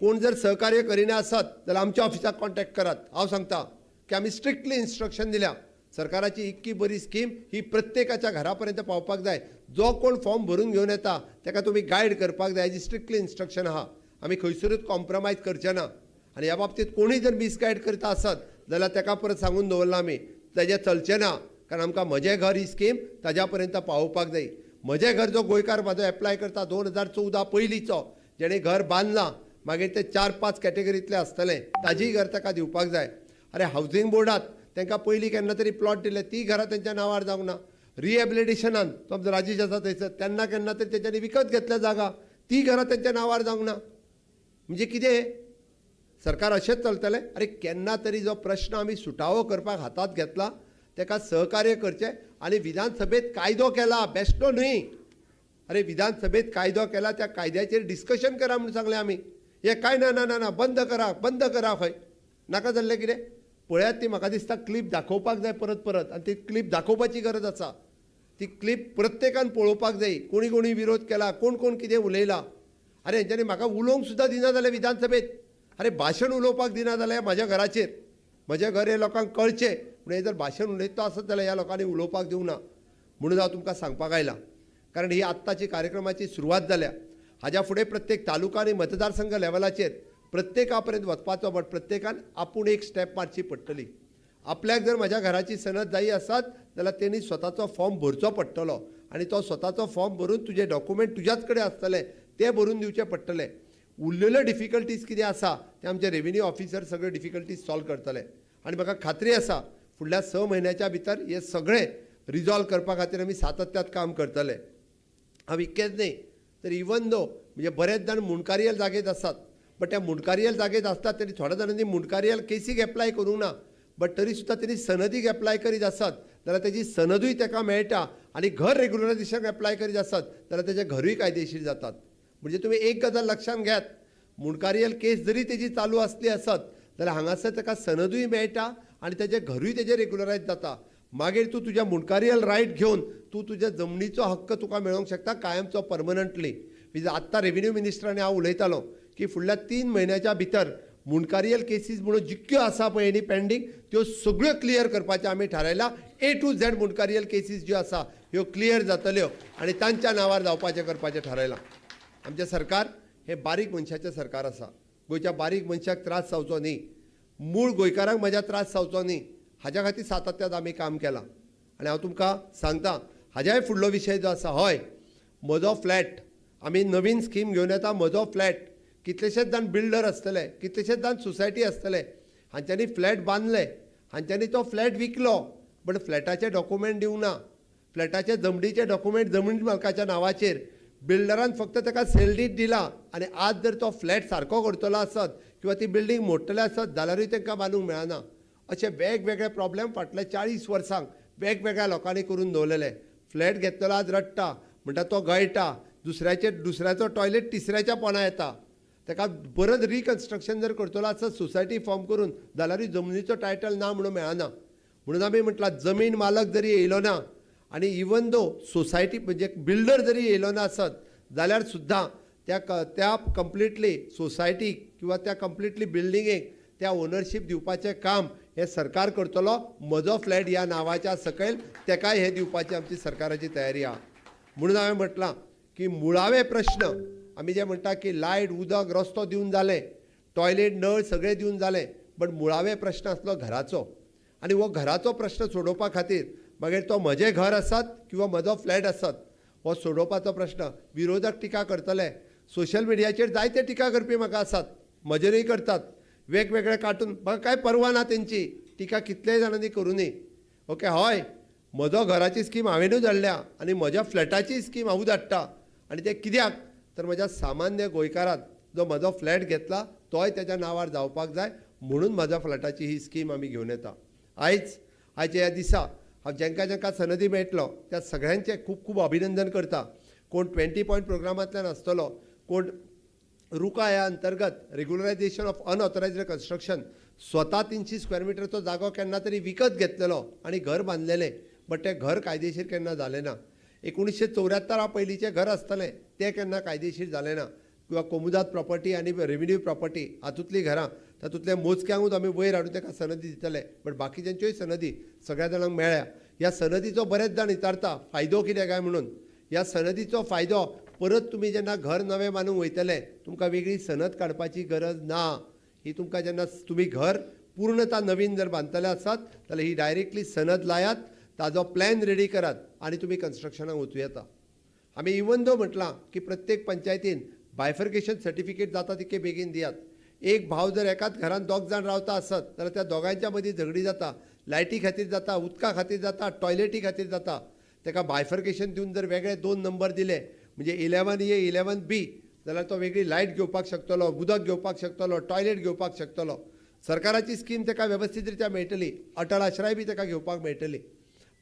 कोण जर सहकार्य करिना आसत जाल्यार आमच्या ऑफिसाक कॉन्टॅक्ट करात. हांव सांगता की आमी स्ट्रिक्टली इन्स्ट्रक्शन दिल्या, सरकाराची इतकी बरी स्कीम ही प्रत्येकाच्या घरा पर्यंत पावपाक जाय. जो कोण फॉर्म भरून घेवन येता ताका तुमी गायड करपाक जाय, हेजी स्ट्रिक्टली इन्स्ट्रक्शन आहा. आमी खंयसरूच कॉम्प्रोमायज करचे ना. आनी ह्या बाबतींत कोणूय जर मिसगायड करता आसत जाल्यार ताका परत सांगून दवरलां आमी, तेजें चलचें ना. कारण आमकां म्हजें घर ही स्कीम ताज्या पर्यंत पावोवपाक जाय. म्हजें घर जो गोंयकार म्हाजो एप्लाय करता 2014 पयलींचो, जेणें घर बांदलां, मागीर ते 4-5 कॅटेगरींतले आसतले, ताजीय घर ताका दिवपाक जाय. अरे हावजींग बोर्डात तांकां पयलीं केन्ना तरी प्लॉट दिले, ती घरां तेंच्या नांवार जावंक ना. रिहेबिलिटेशनान तो आमचो राजेश आसा थंयसर, तेन्ना केन्ना तरी तेंच्यांनी विकत घेतल्या जागा, ती घरां तेंच्या नांवार जावंक ना. म्हणजे कितें सरकार अशेंच चलतलें? अरे केन्ना तरी जो प्रश्न आमी सुटावो करपाक हातांत घेतला ताका सहकार्य करचें. आनी विधानसभेत कायदो केला, बेश्टो न्हय. अरे विधानसभेत कायदो केला, त्या कायद्याचेर डिस्कशन करा म्हणून सांगलें आमी. हें कांय ना ना ना ना, बंद करा, बंद करा. खंय नाका जाल्लें कितें पळयात, ती म्हाका दिसता क्लिप दाखोवपाक जाय परत परत, आनी ती क्लिप दाखोवपाची गरज आसा. ती क्लिप प्रत्येकान पळोवपाक जाय, कोणी कोणी विरोध केला, कोण कोण कितें उलयला. अरे हेंच्यांनी म्हाका उलोवंक सुद्दां दिना जालें विधानसभेत. अरे भाशण उलोवपाक दिना जालें म्हाज्या घराचेर. म्हजें घर हें लोकांक कळचें म्हणून जर भाशण उलयतलो आसत जाल्यार ह्या लोकांनी उलोवपाक दिवंक ना म्हणून हांव तुमकां सांगपाक आयलां. कारण ही आत्ताची कार्यक्रमाची सुरवात जाल्या. हाज्या फुडें प्रत्येक तालुका आनी मतदारसंघ लेवलाचेर प्रत्येका पर्यंत वचपाचो, बट प्रत्येकान आपूण एक स्टेप मारची पडटली. आपल्याक जर म्हज्या घराची सनद जायी आसत जाल्यार तेणी स्वताचो फॉर्म भरचो पडटलो, आनी तो स्वताचो फॉर्म भरून तुजे डॉक्युमेंट तुज्याच कडेन आसतले ते भरून दिवचे पडटले. उरलेल्यो डिफिकल्टीज कितें आसा ते आमचे रेवेन्यू ऑफिसर सगळे डिफिकल्टीज सॉल्व करतले. आनी म्हाका खात्री आसा फुडल्या 6 म्हयन्याच्या भितर हे सगळे रिजॉल्व करपा खातीर आमी सातत्यात काम करतले. हांव इतकेंच न्हय तर इवन दो म्हणजे बरेच जाण मुंडकारियल जागेत आसात, बट त्या मुंडकारियल जागेत आसतात तरी थोड्या जाणांनी मुंडकारियल केसीक एप्लाय करूंक ना, बट तरी सुद्दां तेणी सनदीक एप्लाय करीत आसत जाल्यार तेजी सनदूय ताका मेळटा, आनी घर रेगुलरायजेशन एप्लाय करीत आसत जाल्यार तेजें घरूय कायदेशीर जातात. म्हणजे तुमी एक गजाल लक्षांत घेयात, मुंडकारियल केस जरी तेजी चालू आसली आसत जाल्यार हांगासर ताका सनदूय मेळटा आनी तेजें घरूय तेजें रेगुलरायज जाता. मागीर तूं तुज्या मुंडकारियल रायट घेवन तूं तुज्या जमनीचो हक्क तुका मेळोवंक शकता कायमचो परमनंटली. आत्तां रेवेन्यू मिनिस्टर आनी हांव उलयतालो की फुडल्या 3 म्हयन्याच्या भितर मुंडकारियल केसीस म्हणून जितक्यो आसा पळय न्ही पेंडींग त्यो सगळ्यो क्लियर करपाचें आमी थारायलां. A to Z मुंडकारियल cases ज्यो आसा ह्यो क्लियर जातल्यो आनी तांच्या नांवार जावपाचें करपाचें थारायलां. आमचें सरकार हें बारीक मनशाचें सरकार आसा. गोंयच्या बारीक मनशाक त्रास जावचो न्ही, मूळ गोंयकारांक म्हज्या त्रास जावचो न्ही, हाज्या खातीर सातत्यान आमी काम केलां. आनी हांव तुमकां सांगता हाज्याय फुडलो विशय जो आसा, हय म्हजो फ्लॅट आमी नवीन स्कीम घेवन येता. म्हजो फ्लॅट कितलेशेच जाण बिल्डर आसतले, कितलेशेच जाण सोसायटी आसतले, हांच्यांनी फ्लॅट बांदले, हांच्यांनी तो फ्लॅट विकलो, बट फ्लॅटाचे डॉक्युमेंट दिवंक ना, फ्लॅटाचे जमनीचे डॉक्युमेंट जमनी मालकाच्या नांवाचेर, बिल्डरान फक्त ताका सेल डीड दिला. आनी आज जर तो फ्लॅट सारको करतलो आसत किंवा ती बिल्डींग मोडटले आसत जाल्यारूय तांकां बांदूंक मेळना. अशे वेगवेगळे प्रॉब्लेम फाटल्या 40 वर्सांक वेगवेगळ्या लोकांनी करून दवरलेले. फ्लॅट घेतलेलो आज रडटा, म्हणटा तो गळटा, दुसऱ्याचो टॉयलेट तिसऱ्याच्या पोना येता. ताका परत रिकन्स्ट्रक्शन जर करतलो आसत सोसायटी फॉर्म करून जाल्यारूय जमनीचो टायटल ना म्हणून मेळना. म्हणून आमी म्हटलां जमीन मालक जरी येयलो ना आनी इवन दो सोसायटी म्हणजे बिल्डर जरी येयलो ना आसत जाल्यार सुद्दां त्या कंप्लिटली सोसायटीक किंवा त्या कंप्लिटली बिल्डिंगेक त्या ओनरशीप दिवपाचें काम हें सरकार करतलो. म्हजो फ्लॅट ह्या नांवाच्या सकयल तेकाय हें दिवपाची आमची सरकाराची तयारी आहा. म्हणून हांवें म्हटलां की मुळावे प्रश्न आमी जे म्हणटा की लायट, उदक, रस्तो दिवन जालें, टॉयलेट, नळ सगळें दिवन जालें, बट मुळावे प्रश्न आसलो घराचो. आनी हो घराचो प्रश्न सोडोवपा खातीर मागीर तो म्हजें घर आसत किंवा म्हजो फ्लॅट आसत, हो सोडोवपाचो प्रश्न. विरोधक टिका करतले, सोशल मिडियाचेर जायते टिका करपी म्हाका आसात, म्हजेरूय करतात वेगवेगळे कार्टून, म्हाका कांय पर्वा ना तेंची टिका कितलेय जाणांनी करूं. ओके, हय म्हजो घराची स्कीम हांवेनूच हाडल्या आनी म्हज्या फ्लॅटाची स्कीम हांवूच हाडटा. आनी तें कित्याक तर म्हज्या सामान्य गोंयकारान जो म्हजो फ्लॅट घेतला तोय तेज्या नांवार जावपाक जाय म्हणून म्हज्या फ्लॅटाची ही स्कीम आमी घेवन येता. आयज ह्या दिसा हांव जांकां जांकां सनदी मेळटलो त्या सगळ्यांचें खूब खूब अभिनंदन करता. कोण 20 पॉयंट प्रोग्रामांतल्यान आसतलो, कोण रुका ह्या अंतर्गत रेग्युलरायझेशन ऑफ अनऑथरायज्ड कन्स्ट्रक्शन स्वता 300 स्क्वेअर मिटरचो जागो केन्ना तरी विकत घेतलेलो आनी घर बांदलेलें, बट तें घर कायदेशीर केन्ना जालें ना. 1974 पयलींचें घर आसतलें तें केन्ना कायदेशीर जालें ना. किंवा कोमुदाद प्रॉपर्टी आनी रेवेन्यू प्रॉपर्टी हातूंतलीं घरां तातूंतल्या मोजक्यांकूच आमी वयर हाडून ताका सनदी दितले, बट बाकीच्यांच्योय सनदी सगळ्या जाणांक मेळ्ळ्या. ह्या सनदीचो बरेच जाण विचारता फायदो कितें काय म्हणून. ह्या सनदीचो फायदो परत तुमी जेन्ना घर नवें बांदूंक वयतले तुमकां वेगळी सनद काडपाची गरज ना. ही तुमकां जेन्ना तुमी घर पूर्णता नवीन जर बांदतले आसात जाल्यार ही डायरेक्टली सनद लायात, ताजो प्लॅन रेडी करात आनी तुमी कन्स्ट्रक्शनाक वचूं येता. आमी इवन दो म्हटलां की प्रत्येक पंचायतीन बायफर्केशन सर्टिफिकेट जाता तितके बेगीन दियात. एक भाव जर एकाच घरान 2 जाण रावता आसत जाल्यार त्या दोगांयच्या मदीं झगडी जाता, लायटी खातीर जाता, उदका खातीर जाता, टॉयलेटी खातीर जाता. ताका बायफर्केशन दिवन जर वेगळे 2 नंबर दिले म्हणजे 11A 11B जाल्यार तो वेगळी लायट घेवपाक शकतलो, उदक घेवपाक शकतलो, टॉयलेट घेवपाक शकतलो. सरकाराची स्कीम ताका वेवस्थीत रित्या मेळटली, अटल आश्रय बी ताका घेवपाक मेळटली.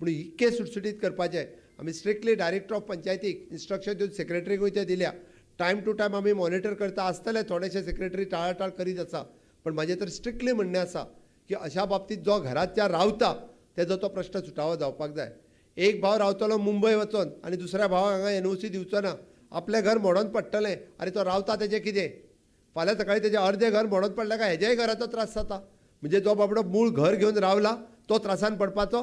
पूण इतकें सुटसुटीत करपाचें आमी स्ट्रिक्टली डायरेक्टर ऑफ पंचायतीक इन्स्ट्रक्शन दिवन सेक्रेटरीकूय ते दिल्या. टायम टू टायम आमी मॉनिटर करता आसतले, थोडेशे सेक्रेटरी टाळाटाळ करीत आसा, पण म्हाजें तर स्ट्रिक्टली म्हणणें आसा की अशा बाबतींत जो घरांत रावता तेजो तो प्रश्न सुटावो जावपाक जाय. एक भाव रावतलो मुंबय वचोन आनी दुसऱ्या भावाक हांगा NOC दिवचो ना, आपलें घर मोडोन पडटलें. आनी तो रावता तेजें कितें, फाल्यां सकाळीं तेजें अर्दें घर मोडोन पडलें काय हेज्याय घराचो त्रास जाता. म्हणजे जो बाबडो मूळ घर घेवन रावला तो त्रासान पडपाचो,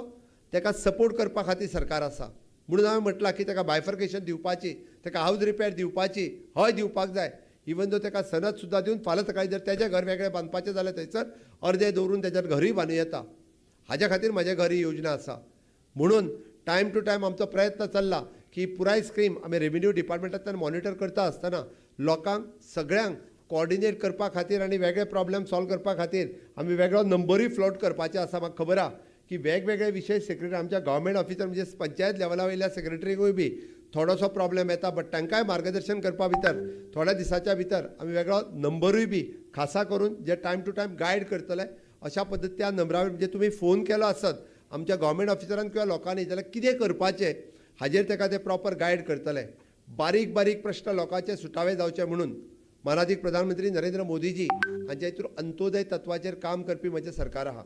ताका सपोर्ट करपा खातीर सरकार आसा. म्हणून हांवें म्हटलां की ताका बायफर्केशन दिवपाची, ताका हावज रिपेर दिवपाची, हय दिवपाक जाय. इवन दो ताका सनद सुद्दां दिवन फाल्यां सकाळीं जर तेजें घर वेगळें बांदपाचें जाल्यार थंयसर अर्दें दवरून तेज्यार घरूय बांदूं येता. हाज्या खातीर म्हजें घर ही योजना आसा. म्हणून टायम टू टायम आमचो प्रयत्न चल्ला की पुराय स्कीम आमी रेवेन्यू डिपार्टमेंटांतल्यान मॉनिटर करता आसतना लोकांक सगळ्यांक कॉर्डिनेट करपा खातीर आनी वेगळे प्रॉब्लेम सॉल्व करपा खातीर आमी वेगळो नंबरूय फ्लोट करपाचे आसा. म्हाका खबर आहा की वेगवेगळे विशय सेक्रेटरी आमच्या गव्हर्मेंट ऑफिसर म्हणजे पंचायत लेवला वयल्या सेक्रेटरीकूय बी थोडोसो प्रॉब्लेम येता, बट तांकांय मार्गदर्शन करपा भितर थोड्या दिसाच्या भितर आमी वेगळो नंबरूय बी खासा करून जे टायम टू टायम गायड करतले अशा पद्दती त्या नंबरावर म्हणजे तुमी फोन केलो आसत आमच्या गव्हर्मेंट ऑफिसरान किंवा लोकांनी जाल्यार कितें करपाचें हाजेर ताका ते प्रॉपर गायड करतले. बारीक बारीक प्रश्न लोकांचे सुटावे जावचे म्हणून मानादीक प्रधानमंत्री नरेंद्र मोदीजी हांच्या हितून अंत्योदय तत्वाचेर काम करपी म्हजें सरकार आहा.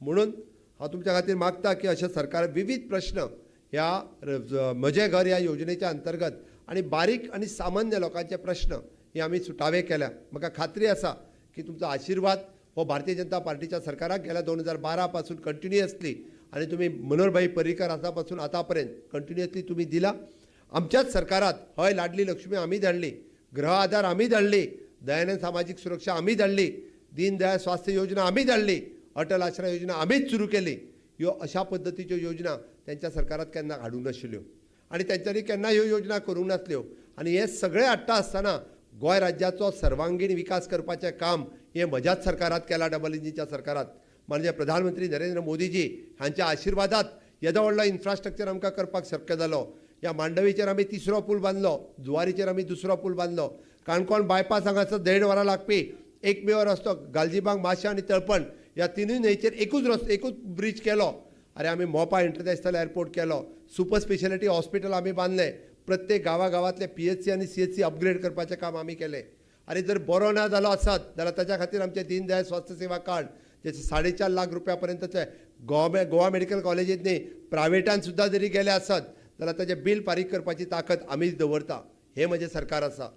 म्हणून हांव तुमच्या खातीर मागता की अशें सरकार विविध प्रश्न ह्या म्हजें घर ह्या योजनेच्या अंतर्गत आनी बारीक आनी सामान्य लोकांचे प्रश्न हे आमी सुटावे केल्या. म्हाका खात्री आसा की तुमचो आशिर्वाद हो भारतीय जनता पार्टीच्या सरकाराक गेल्या 2012 पासून कंटिन्युअसली आनी तुमी मनोहरभाई पर्रीकर आसा पासून आतां पर्यंत कंटिन्युअसली तुमी दिला. आमच्याच सरकारात हय लाडली लक्ष्मी आमी धाडली, गृह आधार आमी धाडली, दयानंद सामाजीक सुरक्षा आमी धाडली, दीनदयाळ स्वास्थ्य योजना आमी धाडली, अटल आश्रय योजना आमीच सुरू केली. ह्यो अशा पद्दतीच्यो योजना त्यांच्या सरकारात केन्ना हाडूंक नाशिल्ल्यो आनी तेंच्यांनी केन्ना ह्यो योजना करूंक नासल्यो. आनी हे सगळे हाडटा आसतना गोंय राज्याचो सर्वांगीण विकास करपाचें काम हें म्हज्याच सरकारात केलां, डबल इंजिनच्या सरकारात. माननीय प्रधानमंत्री नरेंद्र मोदीजी हांच्या आशिर्वादात येदो व्हडलो इन्फ्रास्ट्रक्चर आमकां करपाक शक्य जालो. ह्या मांडवीचेर आमी तिसरो पूल बांदलो, जुवारीचेर आमी दुसरो पूल बांदलो, काणकोण बायपास हांगासर 1.5 वरां लागपी एकमेव रस्तो गालजीबाग माशा आनी तळपण ह्या तिनूय न्हंयचेर एकूच रस्तो एकूच ब्रीज केलो. अरे आमी मोपा इंटरनॅशनल एअरपोर्ट केलो, सुपर स्पेशलिटी हॉस्पिटल आमी बांदलें, प्रत्येक गांवागांवांतले PHC आनी CHC upgrade करपाचें काम आमी केलें. आनी जर बरो ना जालो आसत जाल्यार ताच्या खातीर आमचें दीनदयाळ स्वास्थ्य सेवा कार्ड जेचे 4.5 लाख रुपया पर्यंतचे गोवा मेडिकल कॉलेजींत न्ही प्रायवेटान सुद्दां जरी गेले आसत जाल्यार ताचें बील फारीक करपाची ताकद आमीच दवरता. हें म्हजें सरकार आसा,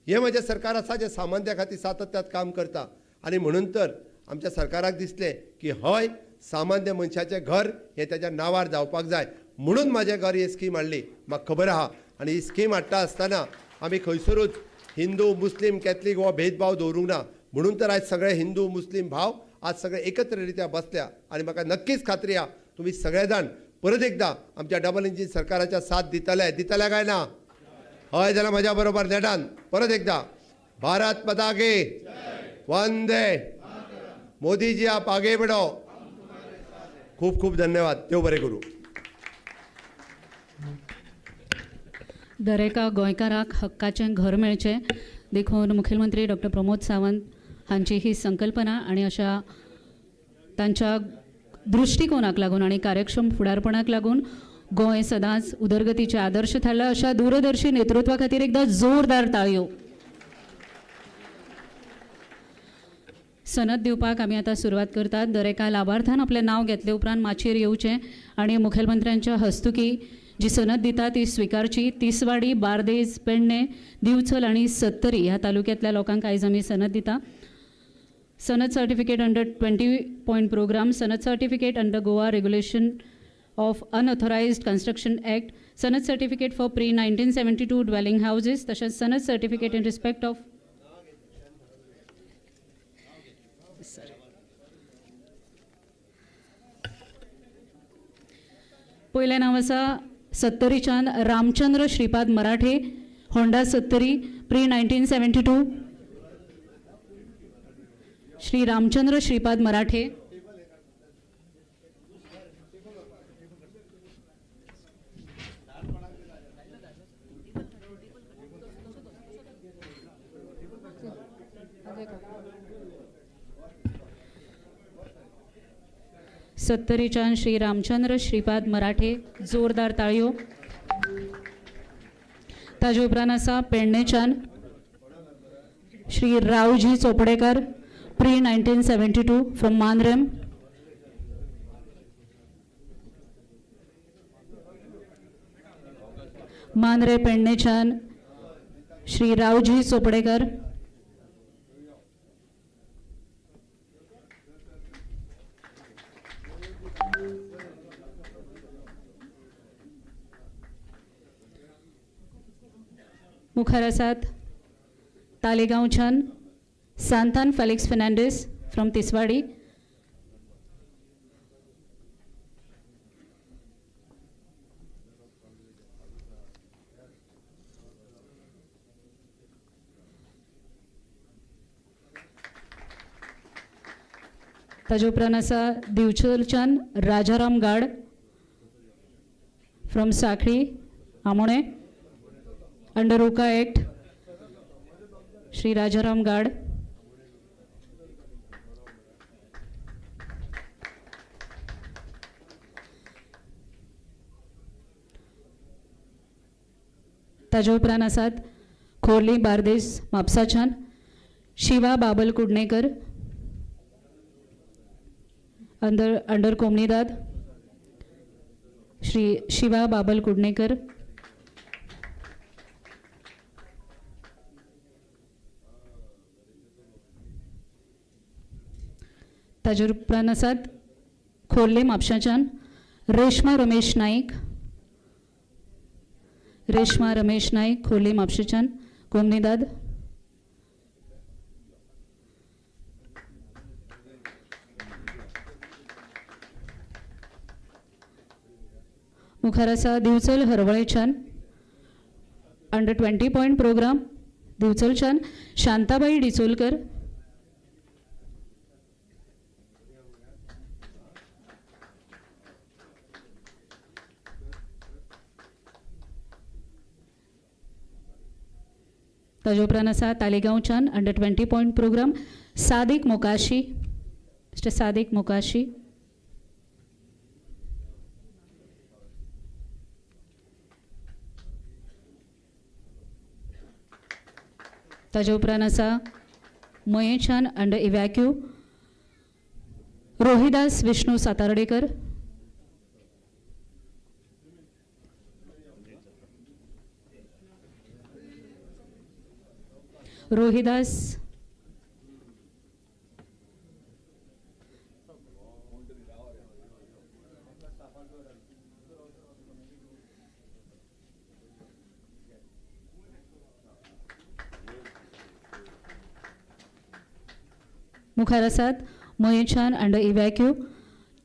हें म्हजें सरकार आसा जें सामान्या खातीर सातत्यात काम करता. आनी म्हणून तर आमच्या सरकाराक दिसलें की हय सामान्य मनशाचें घर हें ताच्या नांवार जावपाक जाय, म्हणून म्हजें घर ही स्कीम हाडली. म्हाका खबर आहा. आनी ही स्कीम हाडटा आसतना आमी खंयसरूच हिंदू मुस्लीम कॅथलीक हो भेदभाव दवरूंक ना, म्हणून तर आयज सगळे हिंदू मुस्लीम भाव आज सगळे एकत्र रित्या बसल्या. आनी म्हाका नक्कीच खात्री आहा तुमी सगळे जाण परत एकदां आमच्या डबल इंजीन सरकाराच्या साथ दितले. दितले काय ना? हय जाल्यार म्हज्या बरोबर नेटान परत एकदां भारत माता की वंदे, मोदीजी आप आगे बढ़ो. खूब खूब धन्यवाद. देव बरें करूं. दरेका गोंयकाराक हक्काचें घर मेळचें देखून मुखेलमंत्री डॉक्टर प्रमोद सावंत हांची ही संकल्पना आनी अशा तांच्या दृश्टिकोनाक लागून आनी कार्यक्षम फुडारपणाक लागून गोंय सदांच उदरगतीचे आदर्श थारला. अशा दूरदर्शी नेतृत्वा खातीर एकदा जोरदार ताळयो. सनद दिवपाक आमी आतां सुरवात करतात. दरेका लाभार्थान आपलें नांव घेतले उपरांत माचयेर येवचें आनी मुखेलमंत्र्यांच्या हस्तुकी जी सनद दिता ती स्विकारची. तिसवाडी, बार्देज, पेडणे, दिवचल आनी सत्तरी ह्या तालुक्यांतल्या लोकांक आयज आमी सनद दिता. सनद सर्टिफिकेट अंडर 20 पॉयंट प्रोग्राम, सनद certificate under Goa regulation of unauthorised construction act, सनद certificate for pre 1972 dwelling houses, तशेंच सनद सर्टिफिकेट इन रिस्पेक्ट ऑफ पयलें नांव आसा सत्तरीच्यान रामचंद्र श्रीपाद मराठे, होंडा सत्तरी, प्री 1972. श्री रामचंद्र श्रीपाद मराठे. सत्तरीच्यान श्री रामचंद्र श्रीपाद मराठे, जोरदार ताळयो. ताजे उपरांत आसा पेडणेच्यान श्री रावजी चोपडेकर, प्री 1972 फ्रॉम मांद्रेम. मांद्रे पेडणेच्यान श्री रावजी चोपडेकर. मुखार आसात तालेगांवच्यान सांतान फेलिक्स फेर्नांडीस फ्रॉम तिसवाडी. ताजे उपरांत आसा दिवचलच्यान राजाराम गाड फ्रॉम साखळी आमोणे, अंडर ओका एक्ट श्री राजाराम गाड. ताजे उपरांत आसात खोर्ली बार्देस म्हापसाच्यान शिवा बाबल Kudnekar, Under Comunidade, Shri Shiva Babal Kudnekar. ताजे उपरांत आसात खोर्ले म्हापशाच्यान रेश्मा रमेश नाईक, रेश्मा रमेश नाईक, खोर्ले म्हापशेच्यान, कोमनीदाद. मुखार आसा दिवचल हरवळेच्यान अंडर 20 पॉयंट प्रोग्राम दिवचलच्यान शांताबाई डिचोलकर. ताजे उपरांत आसा तालेगांवच्यान under 20 point programme Sadiq Mokashi, mister Sadiq Mokashi. ताजे उपरांत आसा मयेच्यान अंडर इव्हॅक्यू रोहिदास विष्णू सातार्डेकर. रोहिदास मुखार आसात मयेच्यान अंडर इव्हॅक्यू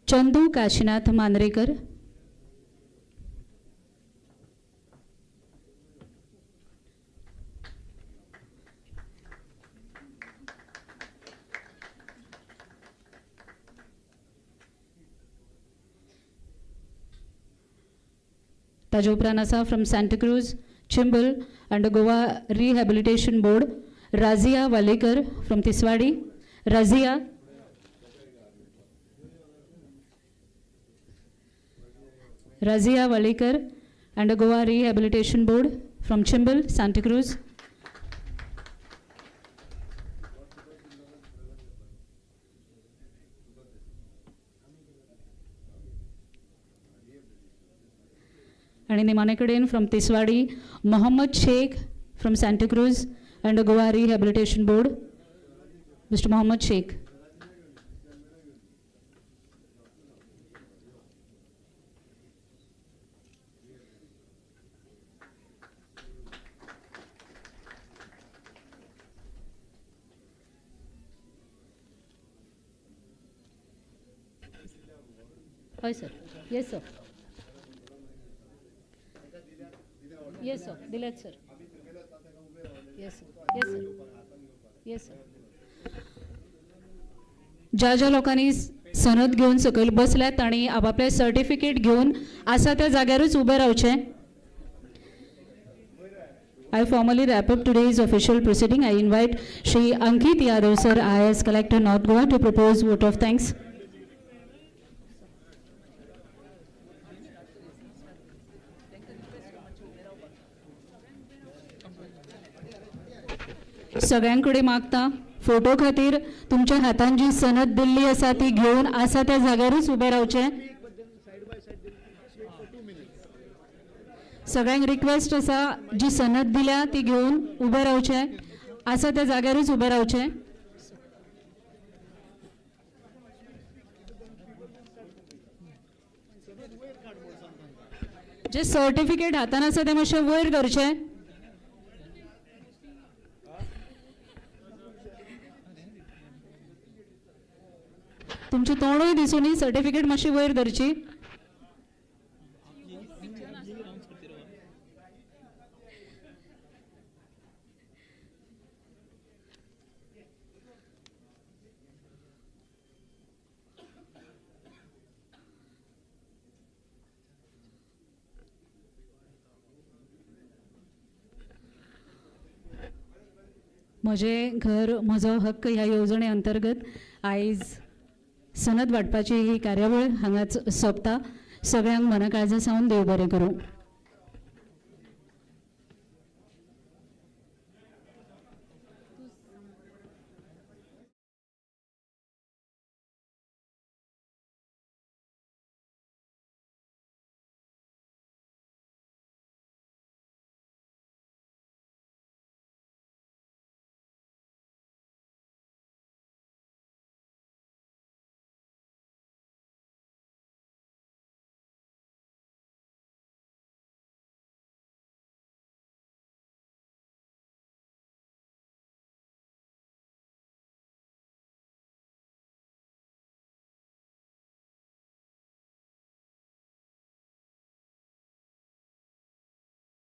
चंदू काशीनाथ मांद्रेकर. ताजे उपरांत आसा from Santacruz Chimbel under Goa rehabilitation board Razia Walekar from Tiswadi. Razia Razia Walekar under Goa rehabilitation board from Chimbel Santacruz. आणि निमाणे कडेन from Tiswadi Mohammad Shaikh from Santacruz and Goa rehabilitation board, mister Mohammad Shaikh. हय sir, yes sir, yes sir, दिल्यात sir, yes sir, yes sir, yes sir. ज्या ज्या लोकांनी सनद घेवन सकयल बसल्यात तांणी आपापले सर्टिफिकेट घेवन आसा त्या जाग्यारूच उबें रावचें. I formally wrap up today's official proceeding. I invite Shri Ankit Yadav sir, IAS Collector North Goa, to propose vote of thanks. सगळ्यांकडे मागता फोटो खातीर तुमच्या हातान जी सनद दिल्ली आसा ती घेवन आसा त्या जाग्यारूच उबे रावचें. सगळ्यांक रिक्वेस्ट आसा जी सनद दिल्या ती घेवन उबे रावचें, आसा त्या जाग्यारूच उबे रावचें. जे सर्टिफिकेट हातान आसा तें मातशें वयर करचें. तुमचें तोंडूय दिसूनी, सर्टिफिकेट मातशी वयर धरची. म्हजें घर म्हजो हक्क ह्या येवजणे अंतर्गत आयज सनद वांटपाची ही कार्यावळ हांगाच सोंपता. सगळ्यांक मना काळजा सावन देव बरें करूं.